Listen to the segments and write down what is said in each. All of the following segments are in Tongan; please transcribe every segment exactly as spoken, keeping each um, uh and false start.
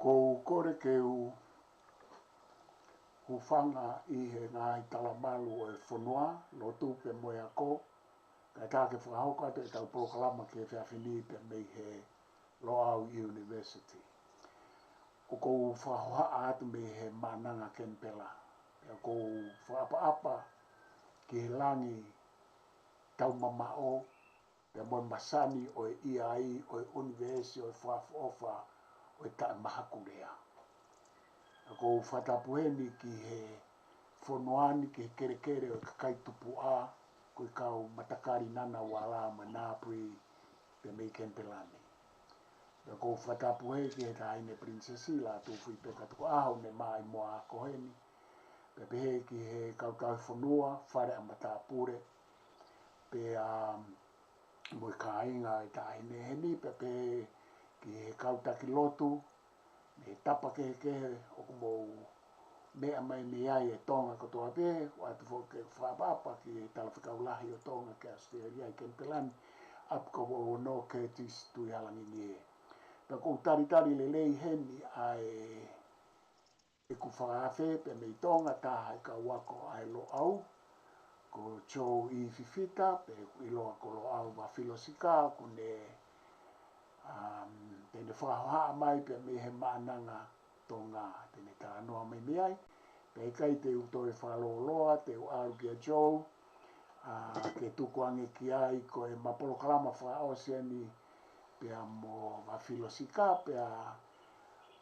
ʻOku ou kole ke u hūfanga ʻi he ngaahi talamalu ʻo e fonua, lotu pea mo e ako, kae ʻatā ke fakahoko atu ʻetau polokalama ki he efiafi ni pea mei he Loʻau University. ʻOku ou fakahohaʻa atu mei he Maʻananga Kenipela. Pea ʻoku ou fakaʻapaʻapa ki he langi taumamaʻo, pea mo e masani ʻo e ʻiai ʻo e ʻunivēsi ʻo e fakaʻofoʻofa ʻo e taʻemahakulea. ʻOku ou fakatapu heni ki he fonua ni, ki he kelekele ʻo e kakai tupuʻa, ko e kau matakali Ngunnawal mo Ngambri pea mei Kenipela ni. Pea ʻoku ou fakatapu heni ki he Taʻahine Pilinisesi Lātūfuipeka Tukuʻaho, ne maʻu mo ako heni. Pea pehē ki he kau tauhi fonua, fale ʻa matāpule, pea mo e kāinga ʻo e taʻahine heni, pea pehē ki he kau taki lotu, mei he tapa kehekehe ʻoku mou meʻa mai mei ai ʻa Tonga kotoa pē, ʻoatu foki e fakaʻapaʻapa ki he Talafekau Lahi ʻo Tonga ki ʻAositelēlia ʻi Kenipela ni, ʻapi ko Ono Curtis Tuʻihalangingie. Pea ʻoku ou talitali lelei heni ʻa e ʻeku fakaafe pea mei Tonga, taha e kau ako ʻa e Loʻau, ko Joe E. Fifita, pea ʻoku ʻiloa ko Loʻau Vafilo Sika, ʻoku ne, um, te ne fakahohaʻa mai pea mei he Maʻananga Tonga, te ne talanoa mai mei ai. Pea ʻikai te u toe fakalōloa, te u ʻalu kia Joe, ʻa, ke tukuange ki ai ko ʻema polokalama fakaʻosi eni pea mo Vafilo Sika, pea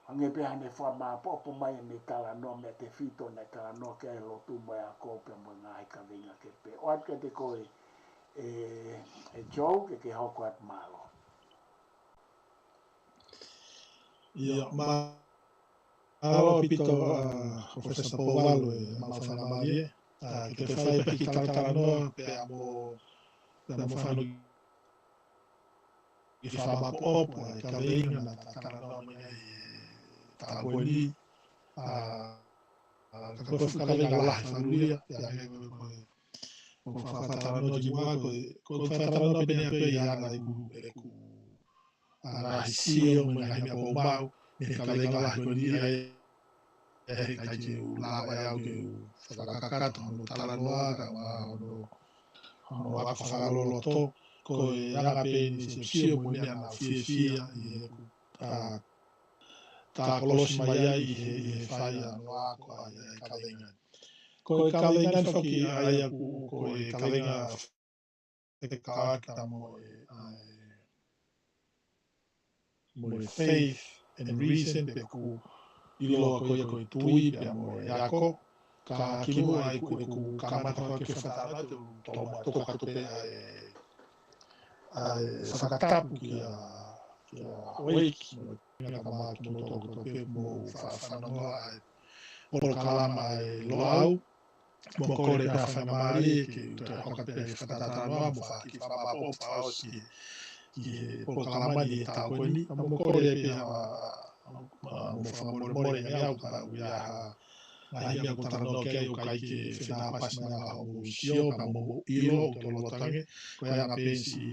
hangē pē haʻane fakamāʻopoʻopo mai ʻene talanoa mei he tefito naʻe talanoa ki ai e lotu mo e ako pea mo e ngaahi kaveinga kehe pē. ʻOatu kiate koe ʻe, ʻe Joe ke ke hoko atu, mālō. ʻIo, mālō ʻaupito, ʻa, Professor Pouvalu, ʻemau faingamālie ʻa, ke toe fai pē ha kiʻi talatalanoa pea mo, pea mo fānau ke fakamāʻopoʻopo ʻa e kaveinga naʻa ta talanoa mai ai he taʻu ko eni. ʻA, ʻa, ka ko e fuʻu kaveinga lahi fakalūkufua, pea hangē ko e, ko e, ko e fakatalanoa ki muʻa, ko e, ko e fakatalanoa pē eni ʻa ē ʻi he anga ʻeku, ʻeku ʻa, ngaahi sio mo e ngaahi meʻa ʻoku ou maʻu mei he kaveinga lahi ko eni, ʻa ia he ʻikai ke u lava ʻe au ke u fakakakato hono talanoa, kae ʻumaʻā hono, hono ako fakaloloto. Ko e anga pē eni siosio mo e meʻa naʻa ku fiefia ʻi heʻeku, ʻa, tā kolosi mai ai ʻi he, ʻi he fai ʻa hono ako ʻa e kaveinga. Ko e kaveinga foki ʻa ia ʻoku, ko e kaveinga fekauʻaki pea mo e, ʻa e, mo e faith and reason, pe ʻoku ʻiloa ko ia ko e tui pea mo e ako. Ka kimuʻa ʻeku, ʻeku kamata ko ē ke fakatalanoa, te u tomuʻa toka atu pē ʻa e, ʻa e fakatapu kia, kia houʻeiki mo e ngaahi kau maʻu kimoutolu kotoa pē ʻoku mou fa-, fanongoa ʻa e polokalama ʻa e Loʻau. Mo kole pē ha faingamālie ke u toe hoko atu pē he fakatalanoa mo fai ha kiʻi fakamāʻopoʻopo fakaʻosi ki he, ki he polokalama ni he taʻu ko eni. Mo kole pē ha, ʻa, ʻa, mo fakamolemole ange au ka ʻoku ʻi ai ha ngaahi meʻa ʻoku ou talanoa ki ai ʻoku ʻikai ke fenāpasi mo e anga hoʻomou sio, ka mo, mo ʻilo ʻoku tau lolotonga, ko e anga pē eni siʻi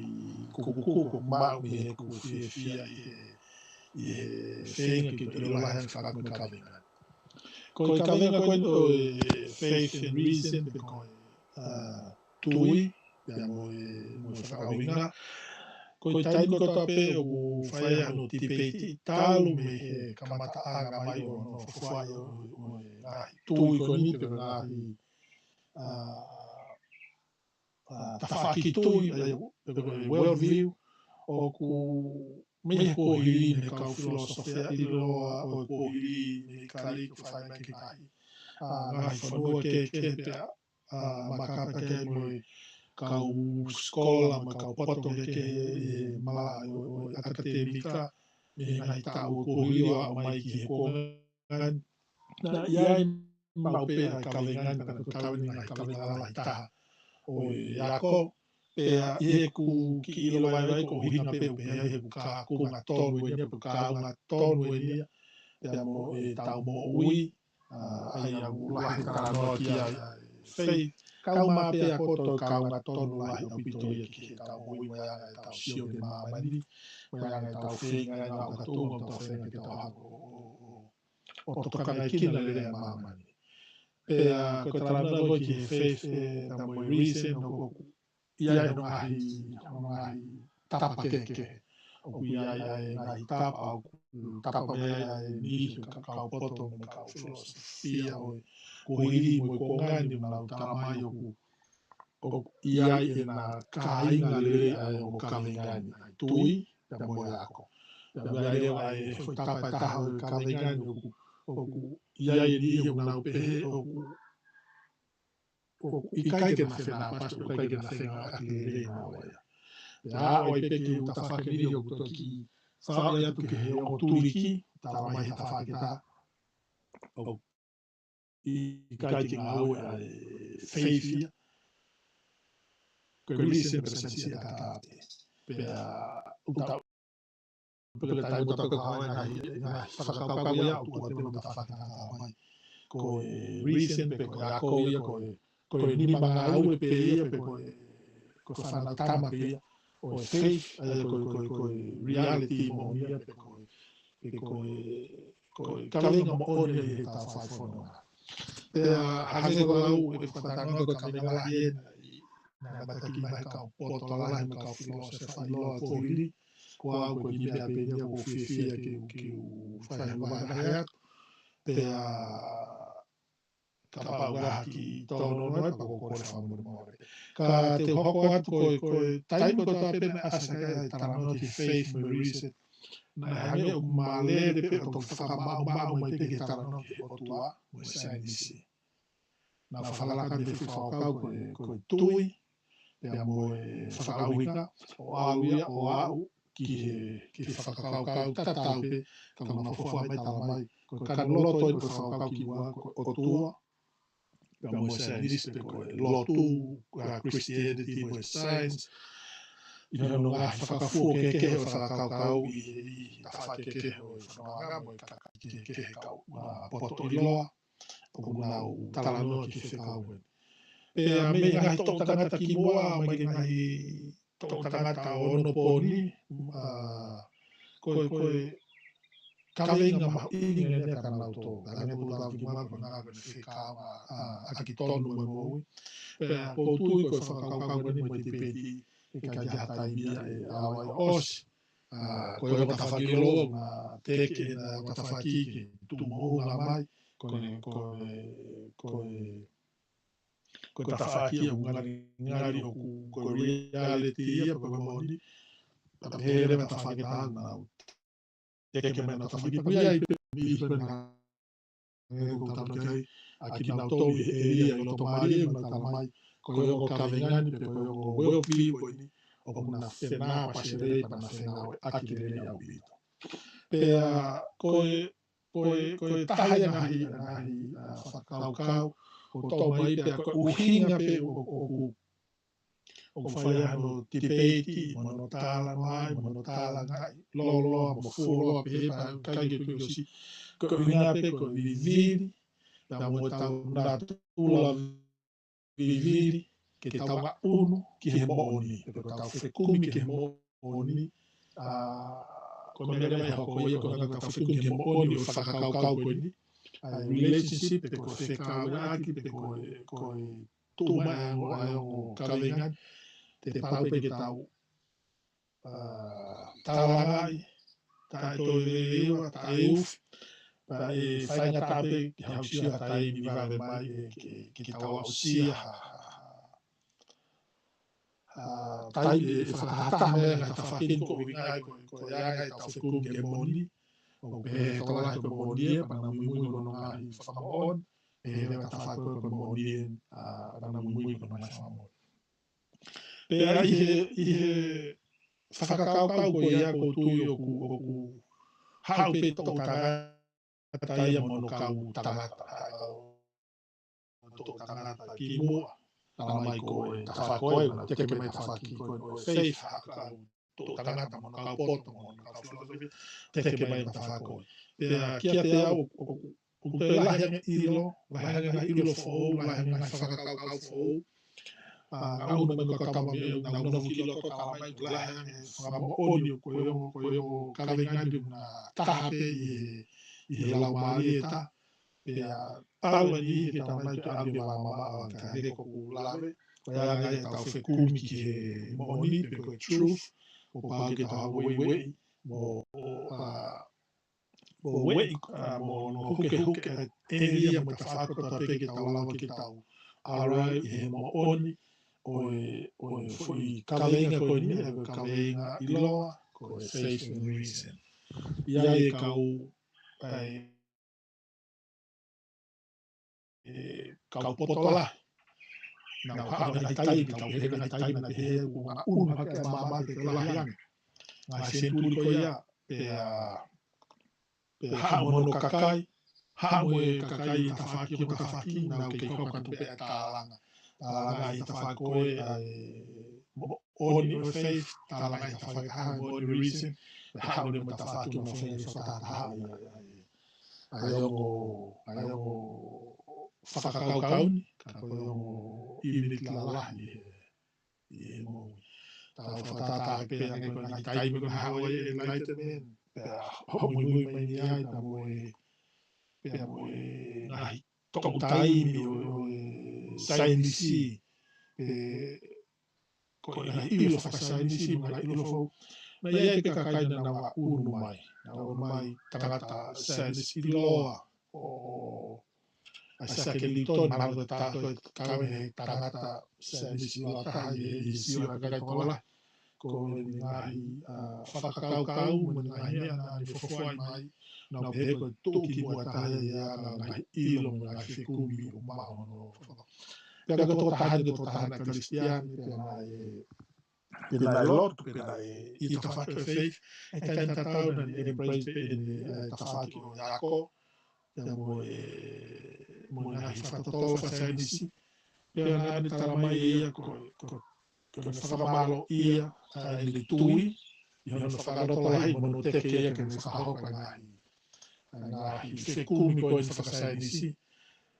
kukukuku ʻoku maʻu mei heʻeku fiefia ʻi he, ʻi he feinga ke u ʻilo lahi ange fekauʻaki mo e kaveinga. Ko e kaveinga ko eni ʻo e faith and reason, pe ko e, ʻa, tui pea mo e, mo e fakaʻuhinga. Ko e taimi kotoa pē ʻoku fai ai hono tipeiti, talu mei he kamataʻanga mai ʻo hono fuafuaʻi ʻo, ʻo e ngaahi tui ko eni pe ko e ngaahi, ʻa, ʻa, tafaʻaki tui, ʻa ia, pe ko e world view, ʻoku mei he kuohili mei he kau filōsofia ʻiloa ʻo e kuohili mei Kalisi ʻoku fai mai ki he ngaahi, ʻa, ngaahi fonua kehekehe pea, ʻa, maka pea mo e kau sikola mo e kau poto kehekehe ʻi he malaʻe ʻo, ʻo e ʻakatēmika mei he ngaahi taʻu kuohili ʻo aʻu mai ki he kuonga ni. Naʻe ʻi ai maʻu pē ʻa e kaveinga ni, ka ko e kaveinga, kaveinga lahi taha ʻo e ako. Pea ʻi heʻeku kiʻi ʻilo vaivai ko e ʻuhinga pē ʻoku pehē ai he ʻoku kaunga tonu eni ia, pe ʻoku kaunga tonu eni ia pea mo ʻetau moʻui, ʻa, ʻa ia ʻoku lahi e talanoa ki ai ʻa e faith. Kae ʻumaʻā pē ʻa e ako, toe kaunga tonu lahi ʻaupito ia ki he ʻetau moʻui mo e anga ʻetau sio ki māmani, mo e anga ʻetau feinga, ʻa e ngāue ʻoku tau feinga ke tau hoko ʻo, ʻo, ʻo ʻo tokangaekina lelei ʻa māmani. Pea ko e talanoa ko ē ki he faith ē, pea mo e reason ʻoku ʻi ai hono ngaahi, hono ngaahi tapa kehekehe. ʻOku ʻi ai ʻa e ngaahi tapa ʻoku tapa mei ai ʻa e niʻihi ʻo e kau poto mo e kau filōsefa ʻo e kuohili mo e kuonga ni, ʻoku nau talamai ʻoku ʻoku ʻi ai ʻena kāinga lelei ʻa e ongo kavenga ni, ʻa e tui, pea mo e ako. Pea ʻoku ʻi ai leva ʻa e foʻi tapa ʻe taha ʻo e kavenga ni ʻoku, ʻoku ʻi ai e niʻihi ʻoku nau pehē ʻoku, ʻoku ʻikai ke na fenāpasi, ʻoku ʻikai ke na fengāueʻaki lelei ʻa e ngāue ia. Pea ʻoku ʻi ai pē ke u tafaʻaki e niʻihi ʻoku toki fakaʻosi atu ki he ongo tuliki, talamai he tafaʻaki ʻe taha, ʻoku ʻikai ke ngāue ʻa e faith ia. Ko e reason pē saienisi ia ka tate. Pea ʻoku tau pē ko e taimi ʻoku tau pē ko e ngaahi, ngaahi fakakaukau ia ʻoku ʻoatu pē mo e tafaʻaki ʻe taha mai. Ko e reason pe ko e ako ia, ko e, ko e nima ngāue pē ia, pe ko e, ko e fānau tama pē ia ʻo e faith, ʻa ia ko e, ko e, ko e reality moʻoni ia, pe ko e, pe ko e, ko e kavenga moʻoni ia ʻi heʻetau fai fononga. Pea hangē ko ʻeku lau ʻi heʻeku talanoa ko e kavenga lahi ʻena ʻi, naʻe mātuʻaki mai he kau poto lahi mo e kau filōsefa ʻiloa kuohili, ko au ko e kiʻi meʻa pē ʻeni ʻoku ou fiefia ke, ke u fai ha vahevahe atu. Pea kapau ʻe ʻi ai ha kiʻi tōnounou ai pea ʻoku ou kole fakamolemole. Ka te u hoko atu ko e, ko e taimi kotoa pē naʻe ʻasi ai e talanoa ki he faith mo e reason, naʻe hangē ʻoku mālele pē ʻo toki fakamaʻomaʻo mai pē ki he talanoa ki he ʻOtua mo e saienisi. Naʻa fakalaka mei he fakakaukau ko e, ko e tui, pea mo e fakaʻuhinga, ʻo aʻu ia, ʻo aʻu ki he, ki he fakakaukau tatau pē, ka ʻoku nau fuofua mai talamai, ko e kani loto ʻeni ko e fakakaukau ki muʻa, ko e ʻOtua, pea mo e saienisi pe ko e lotu, ko e Christianity mo e science, ʻi hono ngaahi fakafuo kehekehe ʻo e fakakaukau ʻi he, ʻi he tafaʻaki kehekehe ʻo e fononga mo e kakai kehekehe he kau, ʻa, poto ʻiloa, ʻoku nau talanoa ki he fekau ko eni. Pea mei he ngaahi toʻutangata kimuʻa, mai ki he ngaahi toʻutangata ʻo onopooni, ʻa, ko e, ko e kavenga mahuʻinga ʻeni ʻa kinautolu. Pea hangē ko ʻeku lau kimuʻa ko e ngaahi fekau ʻa, ʻa, ʻa kitautolu mo e moʻui. Pea ʻoku ou tui ko e fakakaukau ko eni mo e tipeiti, ʻe ʻikai ha taimi ia ʻe ʻalu ai ʻo ʻosi. ʻA, ko e ongo tafaʻaki ʻiloa, ʻa, teke ʻena ongo tafaʻaki ke tuʻu moʻunga mai, ko e, ko e, ko e, ko e tafaʻaki ʻoku ngali, ngali ʻoku, ko e reality ia pe ko e moʻoni, pea pehē leva e tafaʻaki ʻe taha naʻa nau teke mai ʻena tafaʻaki pea ʻi ai pē mei pē na ʻe ko tau ki ai, ʻa kinautolu ʻi he ʻēlia ʻi loto mālie, ʻoku nau talamai, ko e ongo kavenga ni pe ko e ongo world view ko eni, ʻoku na fenāpasi lelei pea na fengāueʻaki lelei ʻaupito. Pea ko e, ko e, ko e taha ia e ngaahi, ngaahi, ʻa, fakakaukau, ʻoku tau mai pea ko e ʻuhinga pē ʻo, ʻoku ʻoku fai ai hono tipeiti, mo hono talanoa, mo hono talangaʻi, lōloa, mo fuoloa, pehē pea ʻikai ke kuo ʻosi, ko e ʻuhinga pē ko e vivili, pea mo ʻetau natula vivili, ke tau ngaʻunu ki he moʻoni, pe ko ʻetau fekumi ki he moʻoni, ʻa, ko e meʻa leva ʻe hoko ia ko e ʻuhinga ʻetau fekumi ki he moʻoni ʻo e fakakaukau ko eni, ʻa e relationship, pe ko e fekauʻaki, pe ko e, ko e tuʻu mai ʻa e ongo, ʻa e ongo kavenga ni, te tau pē ke tau, ʻa, talangaʻi, taʻetoeveiveiua, taʻeufi, pea ʻe faingataʻa pē ke aʻusia ha taimi vave mai ʻe ke, ke tau aʻusia ha, ha, ha, ha taimi ʻe fakatahataha mai ai e ngaahi tafaʻaki ni ko e ʻuhinga ia ko e, ko e anga ʻetau fekumi ki he moʻoni, ʻo pehē ʻe he tokolahi ko e moʻoni ē, pea na muimui ki hono ngaahi fakamoʻoni, ʻe he leva tafaʻaki ko e moʻoni ē, ʻa, pea na muimui ki hono ngaahi fakamoʻoni. Pea ʻi he, ʻi he fakakaukau ko ia ʻoku ou tui ʻoku, ʻoku haʻu pē toʻutangata ia mo hono kau tangata, ʻa, toʻutangata kimuʻa, talamai ko e tafaʻaki ko ē, naʻe teke mai tafaʻaki ko ē ʻo e faith, ha kau toʻutangata mo hono kau poto mo hono kau filōsefa, teke mai tafaʻaki ko ē. Pea kiate au, ʻoku, ʻoku ʻoku toe lahi ange ʻilo, lahi ange ngaahi ʻilo foʻou, lahi ange ngaahi fakakaukau foʻou. ʻA, ʻa ʻuno mai ko e kau tama meʻa, naʻa nau nofo ki loto talamai, lahi ange fakamoʻoni ʻoku ko e ongo, ko e ongo kavenga ni ʻoku na taha pē ʻi he, ʻi he laumālie ʻe taha, pea talu eni ke tau nai ke ʻave mamaʻo ange ka he ko ʻeku lave, ko e anga ia ʻetau fekumi ki he moʻoni, pe ko e truth, ʻo pau ke tau ueʻi, mo, ʻa, mo ueʻi, ʻa, mo hono hukehuke ʻa e ʻēlia mo e tafaʻaki kotoa pē ke tau lava ke tau ʻalu ai ʻi he moʻoni ʻo e, ʻo e foʻi kaveinga ko eni, ʻa e kaveinga ʻiloa ko e faith and reason. ʻI ai e kau, ʻa e, e kau poto lahi. Naʻa ku haʻu he ngaahi taimi, tau pehē he ngaahi taimi naʻe pehē ʻoku ngaʻunu hake ʻa e maama ke lahi ange. Ngaahi senituli ko ia, pea, pea haʻu mo hono kakai, haʻu mo e kakai ʻi he tafaʻaki, ʻo tafaʻaki, naʻa nau kei hoko atu pē ʻa e tālanga. Tālanga ʻi he tafaʻaki ko ē ʻa e moʻoni ʻo e faith, tālanga ʻi he tafaʻaki ʻa e moʻoni reason, pea haʻu leva mo e tafaʻaki ʻo e faith, fakataha ʻa e, ʻa e, ʻa e ongo, ʻa e ongo fakakaukau ni, ka ko e ongo ʻiuniti lalahi ʻi he, ʻi he moʻui. Tau fakatātā pē ange ko e ngaahi taimi ko ē naʻe haʻu ai e Enlightenment, pea hoʻo muimui mai ni ai, pea mo e, pea mo e ngaahi toʻu taimi ʻo, ʻo e saienisi, pe ko e ngaahi ʻilo fakasaienisi, mo e ngaahi ʻilo fou. Naʻe ʻi ai pē kakai naʻa nau ʻunu mai, naʻa nau ʻunu mai tangata saienisi ʻiloa, ʻo, ʻa Isaac Newton, mahalo ko e ta-, ko e kau he tangata saienisi ʻiloa taha ʻi he, ʻi he sio ʻa e kakai tokolahi. Ko e ngaahi, ʻa, fakakaukau mo e ngaahi meʻa naʻa ne fofoa mai, naʻa ne pehē ko e tuʻukimuʻa taha ia ʻa e ngaahi ʻilo mo e ngaahi fekumi ʻo maʻu hono. Pea ko e tokotaha ni ko e tokotaha naʻe Kalisitiane, pea naʻe, pea naʻe lotu, pea naʻe ʻi he tafaʻaki ʻo e faith, ʻa e taimi tatau naʻa ne embrace pē ʻene, ʻa e tafaʻaki ʻo e ako, pea mo e, mo e ngaahi fakatotolo fakasaienisi. Pea naʻa ne talamai ʻe ia ko, ko, ko hono fakamālōʻia ʻa ʻene tui, ʻi hono fakalotolahiʻi mo hono teke ia ke ne fakahoko ʻa e ngaahi, ʻa e ngaahi fekumi ko eni fakasaienisi.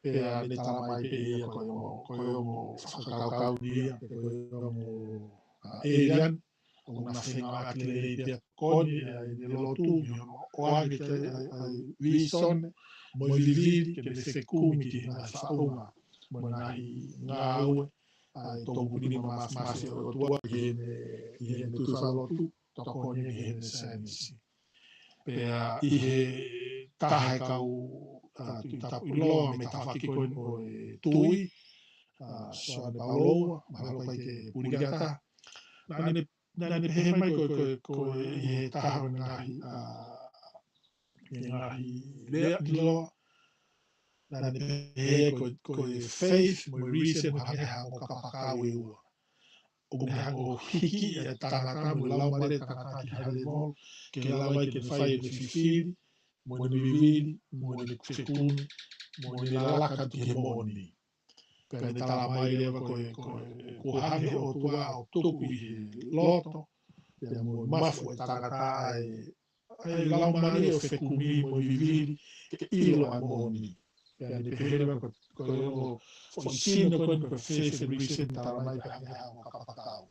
Pea ne talamai pē ʻe ia ko e ongo, ko e ongo fakakaukau ni ia, pe ko e ongo, ʻa, alien, ʻoku na fengāueʻaki lelei pea ko eni, ʻa ʻene lotu, ʻi hono ʻoange ki ai ʻa e, ʻa e vīsone, mo e vivili, ke ne fekumi ki he ngaahi faʻunga, mo e ngaahi ngāue, ʻa e tōmui nima māfimafi ʻo e ʻOtua, ʻi heʻene, ʻi heʻene tui fakalotu, tokoni ʻi heʻene saienisi. Pea ʻi he taha e kau, ʻa, Tuʻi Tapu ʻiloa mei he tafaʻaki ko eni ʻo e tui, ʻa, Soane Pauloua, mahalo ʻikai ke puli ki ha taha. Naʻa ne, naʻa ne pehē mai ko, ko, ko e ʻi he taha ʻo e ngaahi, ʻa, e ngaahi lea ʻiloa. Naʻa ne pehē ko, ko e faith mo e reason ʻoku hangē ha ongo kapakau ʻe ua. ʻOku ne hanga ʻo hiki ʻa e tangata mo e laumālie ʻo e tangata ki ha level, ke lava ai ke ne fai ʻene fifili, mo ʻene vivili, mo ʻene fekumi, mo ʻene laka ki he moʻoni. Pea ne talamai leva ko e, ko e, ʻoku hanga ʻe he ʻOtua ʻo tuku ʻi he loto, pea mo e mafu ʻo e tangata ʻa e, ʻa e laumālie ʻo e fekumi mo e vivili, ke ʻilo ʻa e moʻoni. Pea ne pehē leva ko, ko e ongo foʻi sino ko eni ko e faith and reason, talamai pē hangē ha ongo kapakau.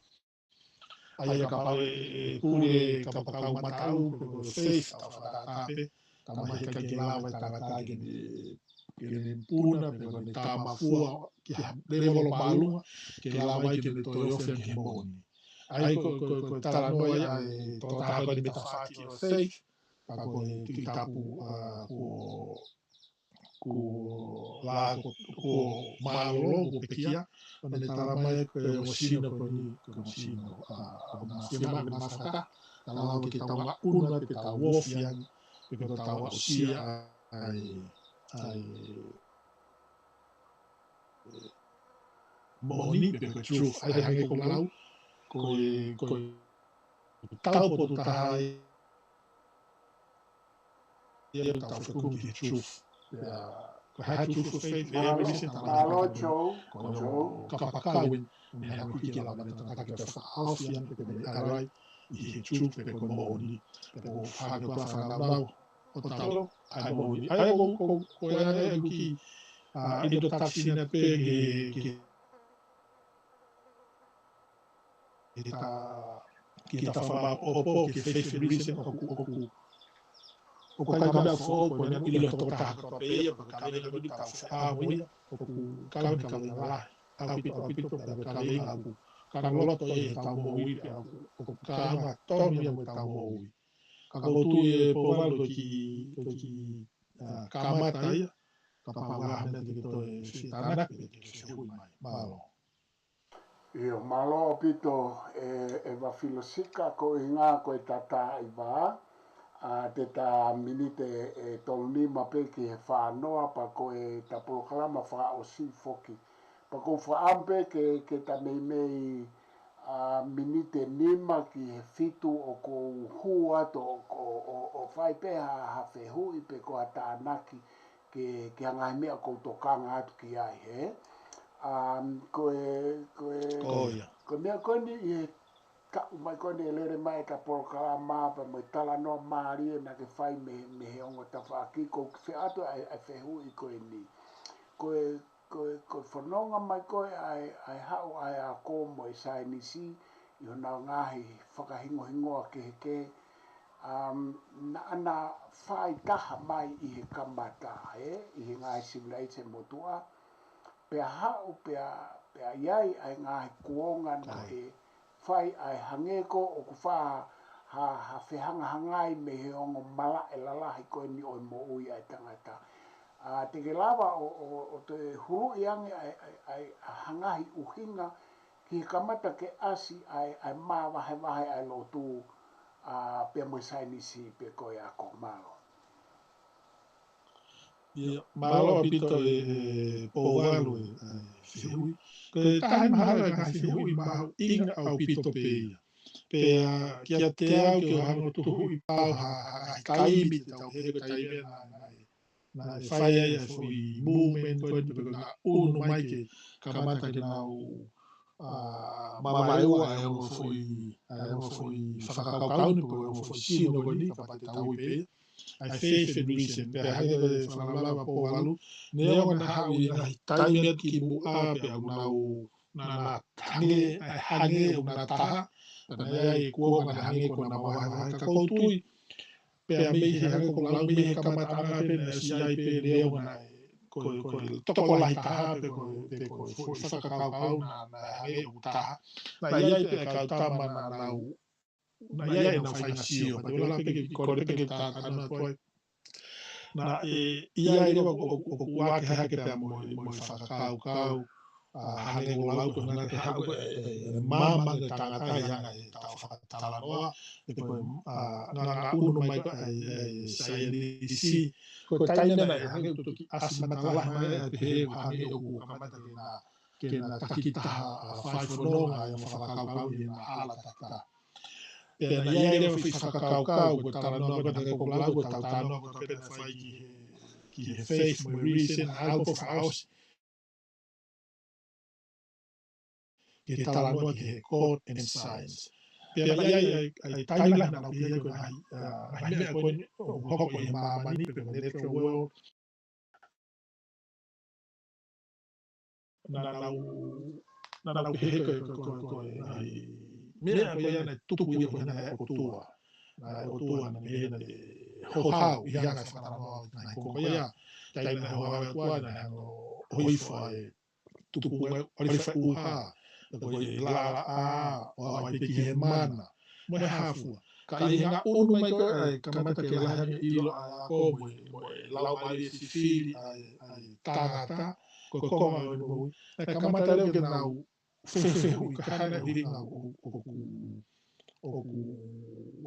ʻA ia kapau ʻe, ʻe pule kapakau mataʻu, ko e faith, tau fakatātā pē, talamai he ʻikai ke lava e tangata ke ne, ke ne puna, pe ko ʻene tāmafua ki ha level māʻolunga, ke lava ai ke ne toe ofi ange ki he moʻoni. ʻA ia ko, ko, ko e talanoa ia ʻa e tokotaha ko eni mei he tafaʻaki ʻo e faith, pea ko e Tuʻi Tapu, ʻa, kuo, kuo lā, kuo, kuo mālōlō, kuo pekia, ʻo ne talamai ko e ongo sino ko eni, ko e ongo sino, ʻa, ʻoku na fiemaʻu ke na faka, ka lava ke tau ngaʻunu ai pea tau ofi ange, pea ko ʻetau aʻusia ʻa e, ʻa e, moʻoni pe ko e truth. ʻA ia hangē ko ʻeku lau, ko e, ko e taupotu taha ia ʻo ʻetau fekumi ki he truth. Pea ko e hā e truth of faith, ʻe Mālō, Mālō, Joe, ko e Joe. Kapakau eni, ʻoku ne hanga ʻo hiki ʻa e laumālie ʻo e tangata ke fakahaofi ange pe ko e ʻalu ai ʻi he truth pe ko e moʻoni. Pea ko e fakaʻamu ʻa e fānau ʻo tau ʻa e moʻoni. ʻA ia ko, ko, ko e ʻa e ʻeku kiʻi, ʻa, introduction ʻa pē ke, ke, ke ta, ke ta fakamaʻopoʻopo ki he faith and reason ʻoku, ʻoku, ʻoku ʻikai ko ha meʻa foʻou, ko e meʻa ʻoku ʻilo ʻe he tokotaha kotoa pē ia, ko e kaveinga ko eni ʻoku tau feʻao mo ia, ʻoku kau ni kaveinga lahi ʻaupito, ʻaupito, pea ko e kaveinga ʻoku kau loto ʻi heʻetau moʻui pea ʻoku, ʻoku kau tonu ia mo ʻetau moʻui. Ka ʻoku ou tui ʻe Pouvalu ko e kiʻi, ko e kiʻi, ʻa, kamata ia, kapau ʻoku ʻi ai ha meʻa te ke toe fetānaki pe te ke fehuʻi mai. Mālō. ʻIo, mālō ʻaupito ʻe, ʻe Vafilosika, ko e ʻuhinga ko e tatā ʻi vā, ʻa, te ta miniti ʻe tolu nima pē ki he fā noa, pea ko ʻeta polokalama fakaʻosi foki. Pea ʻoku ou fakaʻamu pē ke, ke ta meimei, ʻa, miniti ʻe nima ki he fitu ʻoku ou hū atu ʻo, ʻo, ʻo, ʻo fai pē ha, ha fehuʻi pe ko ha tānaki ki he, ki he ngaahi meʻa ʻoku ou tokanga atu ki ai, hē? ʻA, ko e, ko e, Ko ia. ko e meʻa ko eni ʻi he taʻu mai ko eni ʻe lele mai ʻeta polokalama pea mo e talanoa mālie naʻa ke fai mei, mei he ongo tafaʻaki, ʻoku ou fie ʻoatu ʻa e, ʻa e fehuʻi ko eni. Ko e, ko e, ko e fononga mai ko ē ʻa e, ʻa e haʻu ʻa e ako mo e saienisi ʻi honau ngaahi fakahingohingoa kehekehe, um, naʻa na fai taha mai ʻi he kamata, ē, ʻi he ngaahi sivilaise motuʻa, pea haʻu, pea, pea ʻi ai ʻa e ngaahi kuonga naʻe fai ʻa e hangē ko ē ʻoku fai ha, ha fehangahangai mei he ongo malaʻe lalahi ko eni ʻo e moʻui ʻa e tangata. ʻA, te ke lava ʻo, ʻo, ʻo toe huluʻi ange ʻa e, ʻa e, ʻa e, ʻa e ngaahi ʻuhinga ki he kamata ke ʻasi ʻa e, ʻa e māvahevahe ʻa e lotu, ʻa, pea mo e saienisi pe ko e ako. Mālō. ʻIo, mālō ʻaupito ʻe, ʻe Pouvalu ʻa e, ʻa e fehuʻi. Ko e taha mahalo ʻa e ngaahi fehuʻi mahuʻinga ʻaupito pē ia. Pea kiate au ke u hanga ʻo tuhuʻi pau ha, ha ngaahi kaimi te tau pehē ko e taimi naʻe, naʻe, naʻe fai ai ʻa e foʻi movement ko eni pe ko e naʻa nau ʻunu mai ke kamata ke nau, ʻa, mavaeua ʻa e ongo foʻi, ʻa e ongo foʻi fakakaukau ni pe ko e ongo foʻi sino ko eni, kapau te tau ui pē ia ʻa e faith and reason. Pea hangē ko e fakalaulauloto ʻa Pouvalu, neongo naʻa haʻu ʻi he ngaahi taimi atu kimuʻa pea ʻoku nau, naʻa na hangē, ʻa e hangē ʻoku na taha, pea naʻe ʻi ai e kuonga naʻe hangē ko ʻena māvahevahe, ka ʻoku ou tui, pea mei he hangē ko ʻeku lau mei he kamataʻanga pē naʻe ʻosi ʻi ai pē neongo naʻe, ko e, ko e tokolahi taha pe ko e, pe ko e foʻi fakakaukau naʻa, naʻe hangē ʻoku taha. Naʻe ʻi ai pē ʻa e kau tama naʻa nau, naʻe ʻi ai ʻenau faʻahinga sio, pea te u lava pē ke kole pē ke ta, ta na tuai. Naʻe ʻi ai leva ʻoku, ʻoku, ʻoku ʻohake hake pea mo e, mo e fakakaukau, ʻa, hangē ko ʻeku lau ko ē naʻa ke haʻu ʻe, ʻe, ʻe maama ange tangata ʻi he anga ʻetau fakatalanoa, ʻe ko e, ʻa, ngaahi, ngaahi ʻunu mai ko ē ʻa e, ʻa e saienisi. Ko e taimi naʻe hangē ʻoku toki ʻasi matalahi mai ʻa e pehē ʻoku hangē ʻoku kamata ke na, ke na takitaha, ʻa, fai fononga ʻa e fakakaukau ʻi he ngaahi hala takitaha. Pea naʻe ʻi ai leva e foʻi fakakaukau, ko e talanoa ko ē naʻa ke lau ko e tau talanoa ko ē pē naʻe fai ki he, ki he faith mo e reason, ʻa e ʻalu pē ʻo fakaʻosi ke talanoa ki he God and science. Pea naʻe ʻi ai, ʻa e, ʻa e taimi lahi naʻa nau pehē ko e ngaahi, ʻa, ngaahi meʻa ko eni ʻoku hoko ʻi he māmani pe ko e natural world, naʻa nau, naʻa nau pehē ko e, ko e, ko e, ko e ngaahi meʻa ko ia naʻe tupu ia ko e ʻuhinga ʻe he ʻOtua. Naʻe ʻOtua naʻe meʻa naʻe houhau ʻi he anga e fakatalanoa ʻo e ngaahi kuonga ko ia. Taimi naʻe houhau ʻa e ʻOtua naʻe hanga ʻo hifo ʻa e tupuʻanga ʻo e ʻalifa ʻe ʻuha, ko e laʻalaʻā, ʻo aʻu ai pē ki he mana mo e hā fua. Ka ʻi he ngaahi ʻunu mai ko ē ʻa e kamata ke lahi ange ʻilo ʻa e ako mo e, mo e laumālie sivili ʻa e, ʻa e tangata, ko e konga ʻo e moʻui. Naʻe kamata leva ke nau fefehuʻi ki he ngaahi ʻuhinga ʻoku, ʻoku, ʻoku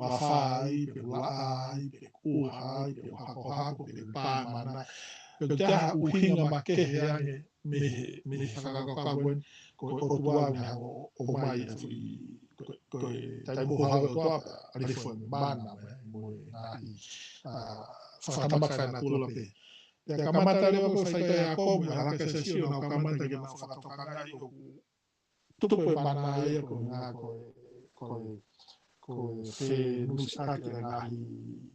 afā ai, pe ʻoku laʻā ai, pe ʻoku ʻuha ai, pe ʻoku hakohako, pe ʻoku pā e mana. Pe ko e hā ha ʻuhinga makehe ange mei he, mei he fakakaukau ko eni, ko e ʻOtua naʻe hanga ʻo, ʻomai ʻa e foʻi, ko e, ko e taimi houhau ʻa e ʻOtua pea ʻalifa e mana mo e, mo e ngaahi, ʻa, fakatamaki fakanatula pē. Pea kamata leva ko e faitoʻo ʻa e ako mo e hala ke sesio naʻa nau kamata ke nau fakatokangaʻi ʻoku tupu e mana ia ko e ʻuhinga ko e, ko e, ko e fenusiʻaki ʻa e ngaahi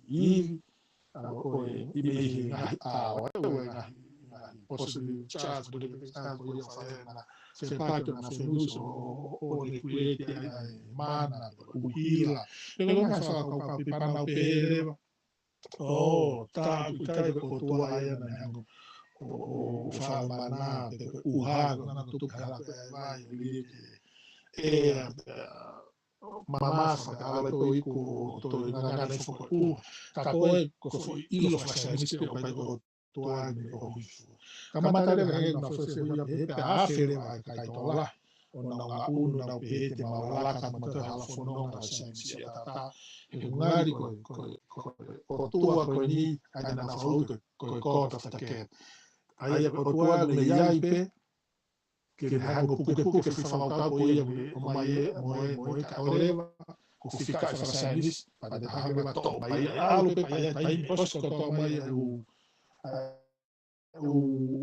ivi, ʻa, ko e ivi ʻi he ngaahi ʻao, ʻa e ngaahi, ngaahi positive charge, negative charge, ko ia ʻoku fai ʻena fepaki ʻo na fenusi ʻo, ʻo, ʻo, ʻo ne create ai ʻa e mana, ʻuhila. Pea ko e ngaahi fakakaukau pē pea nau pehē leva ʻo taʻu ʻikai ko e ʻOtua ia naʻe hanga ʻo, ʻo, ʻo fakamana pe ko e ʻuha ko ē naʻa tupu he hala ko ē ʻa e vai ʻo liliu ki he ʻea, ʻa, mamafa, ka ʻalu pē ʻo iku ʻo toe ngangana e foʻi ʻuha. Ka ko e, ko e foʻi ʻilo fakasaienisi pē ʻoku ʻikai ko e ʻOtua eni ʻoku hifo. Kamata leva hangē ko ʻenau fehuʻi ia pē, pea afe leva e kakai tokolahi ʻo nau ngaʻunu, nau pehē te mau laka atu mo e hala fononga ʻo e saienisi ʻataʻatā. He ʻoku ngali ko e, ko e, ko e ʻOtua ko eni, ʻa ia naʻa nau fakahū ko e, ko e God of the gap. ʻA ia ko e ʻOtua naʻe ʻi ai pē, ke ne hanga ʻo pukepuke e foʻi fakakaukau ko ia mo e, ʻomai ē, mo e, mo e, kae ʻoua leva ke fika e fakasaienisi, pea te hanga leva ʻo toʻo mai ē, ʻalu pē, pea ʻi ai e taimi ʻosi ko ē ʻoku toʻo mai e ʻū, ʻū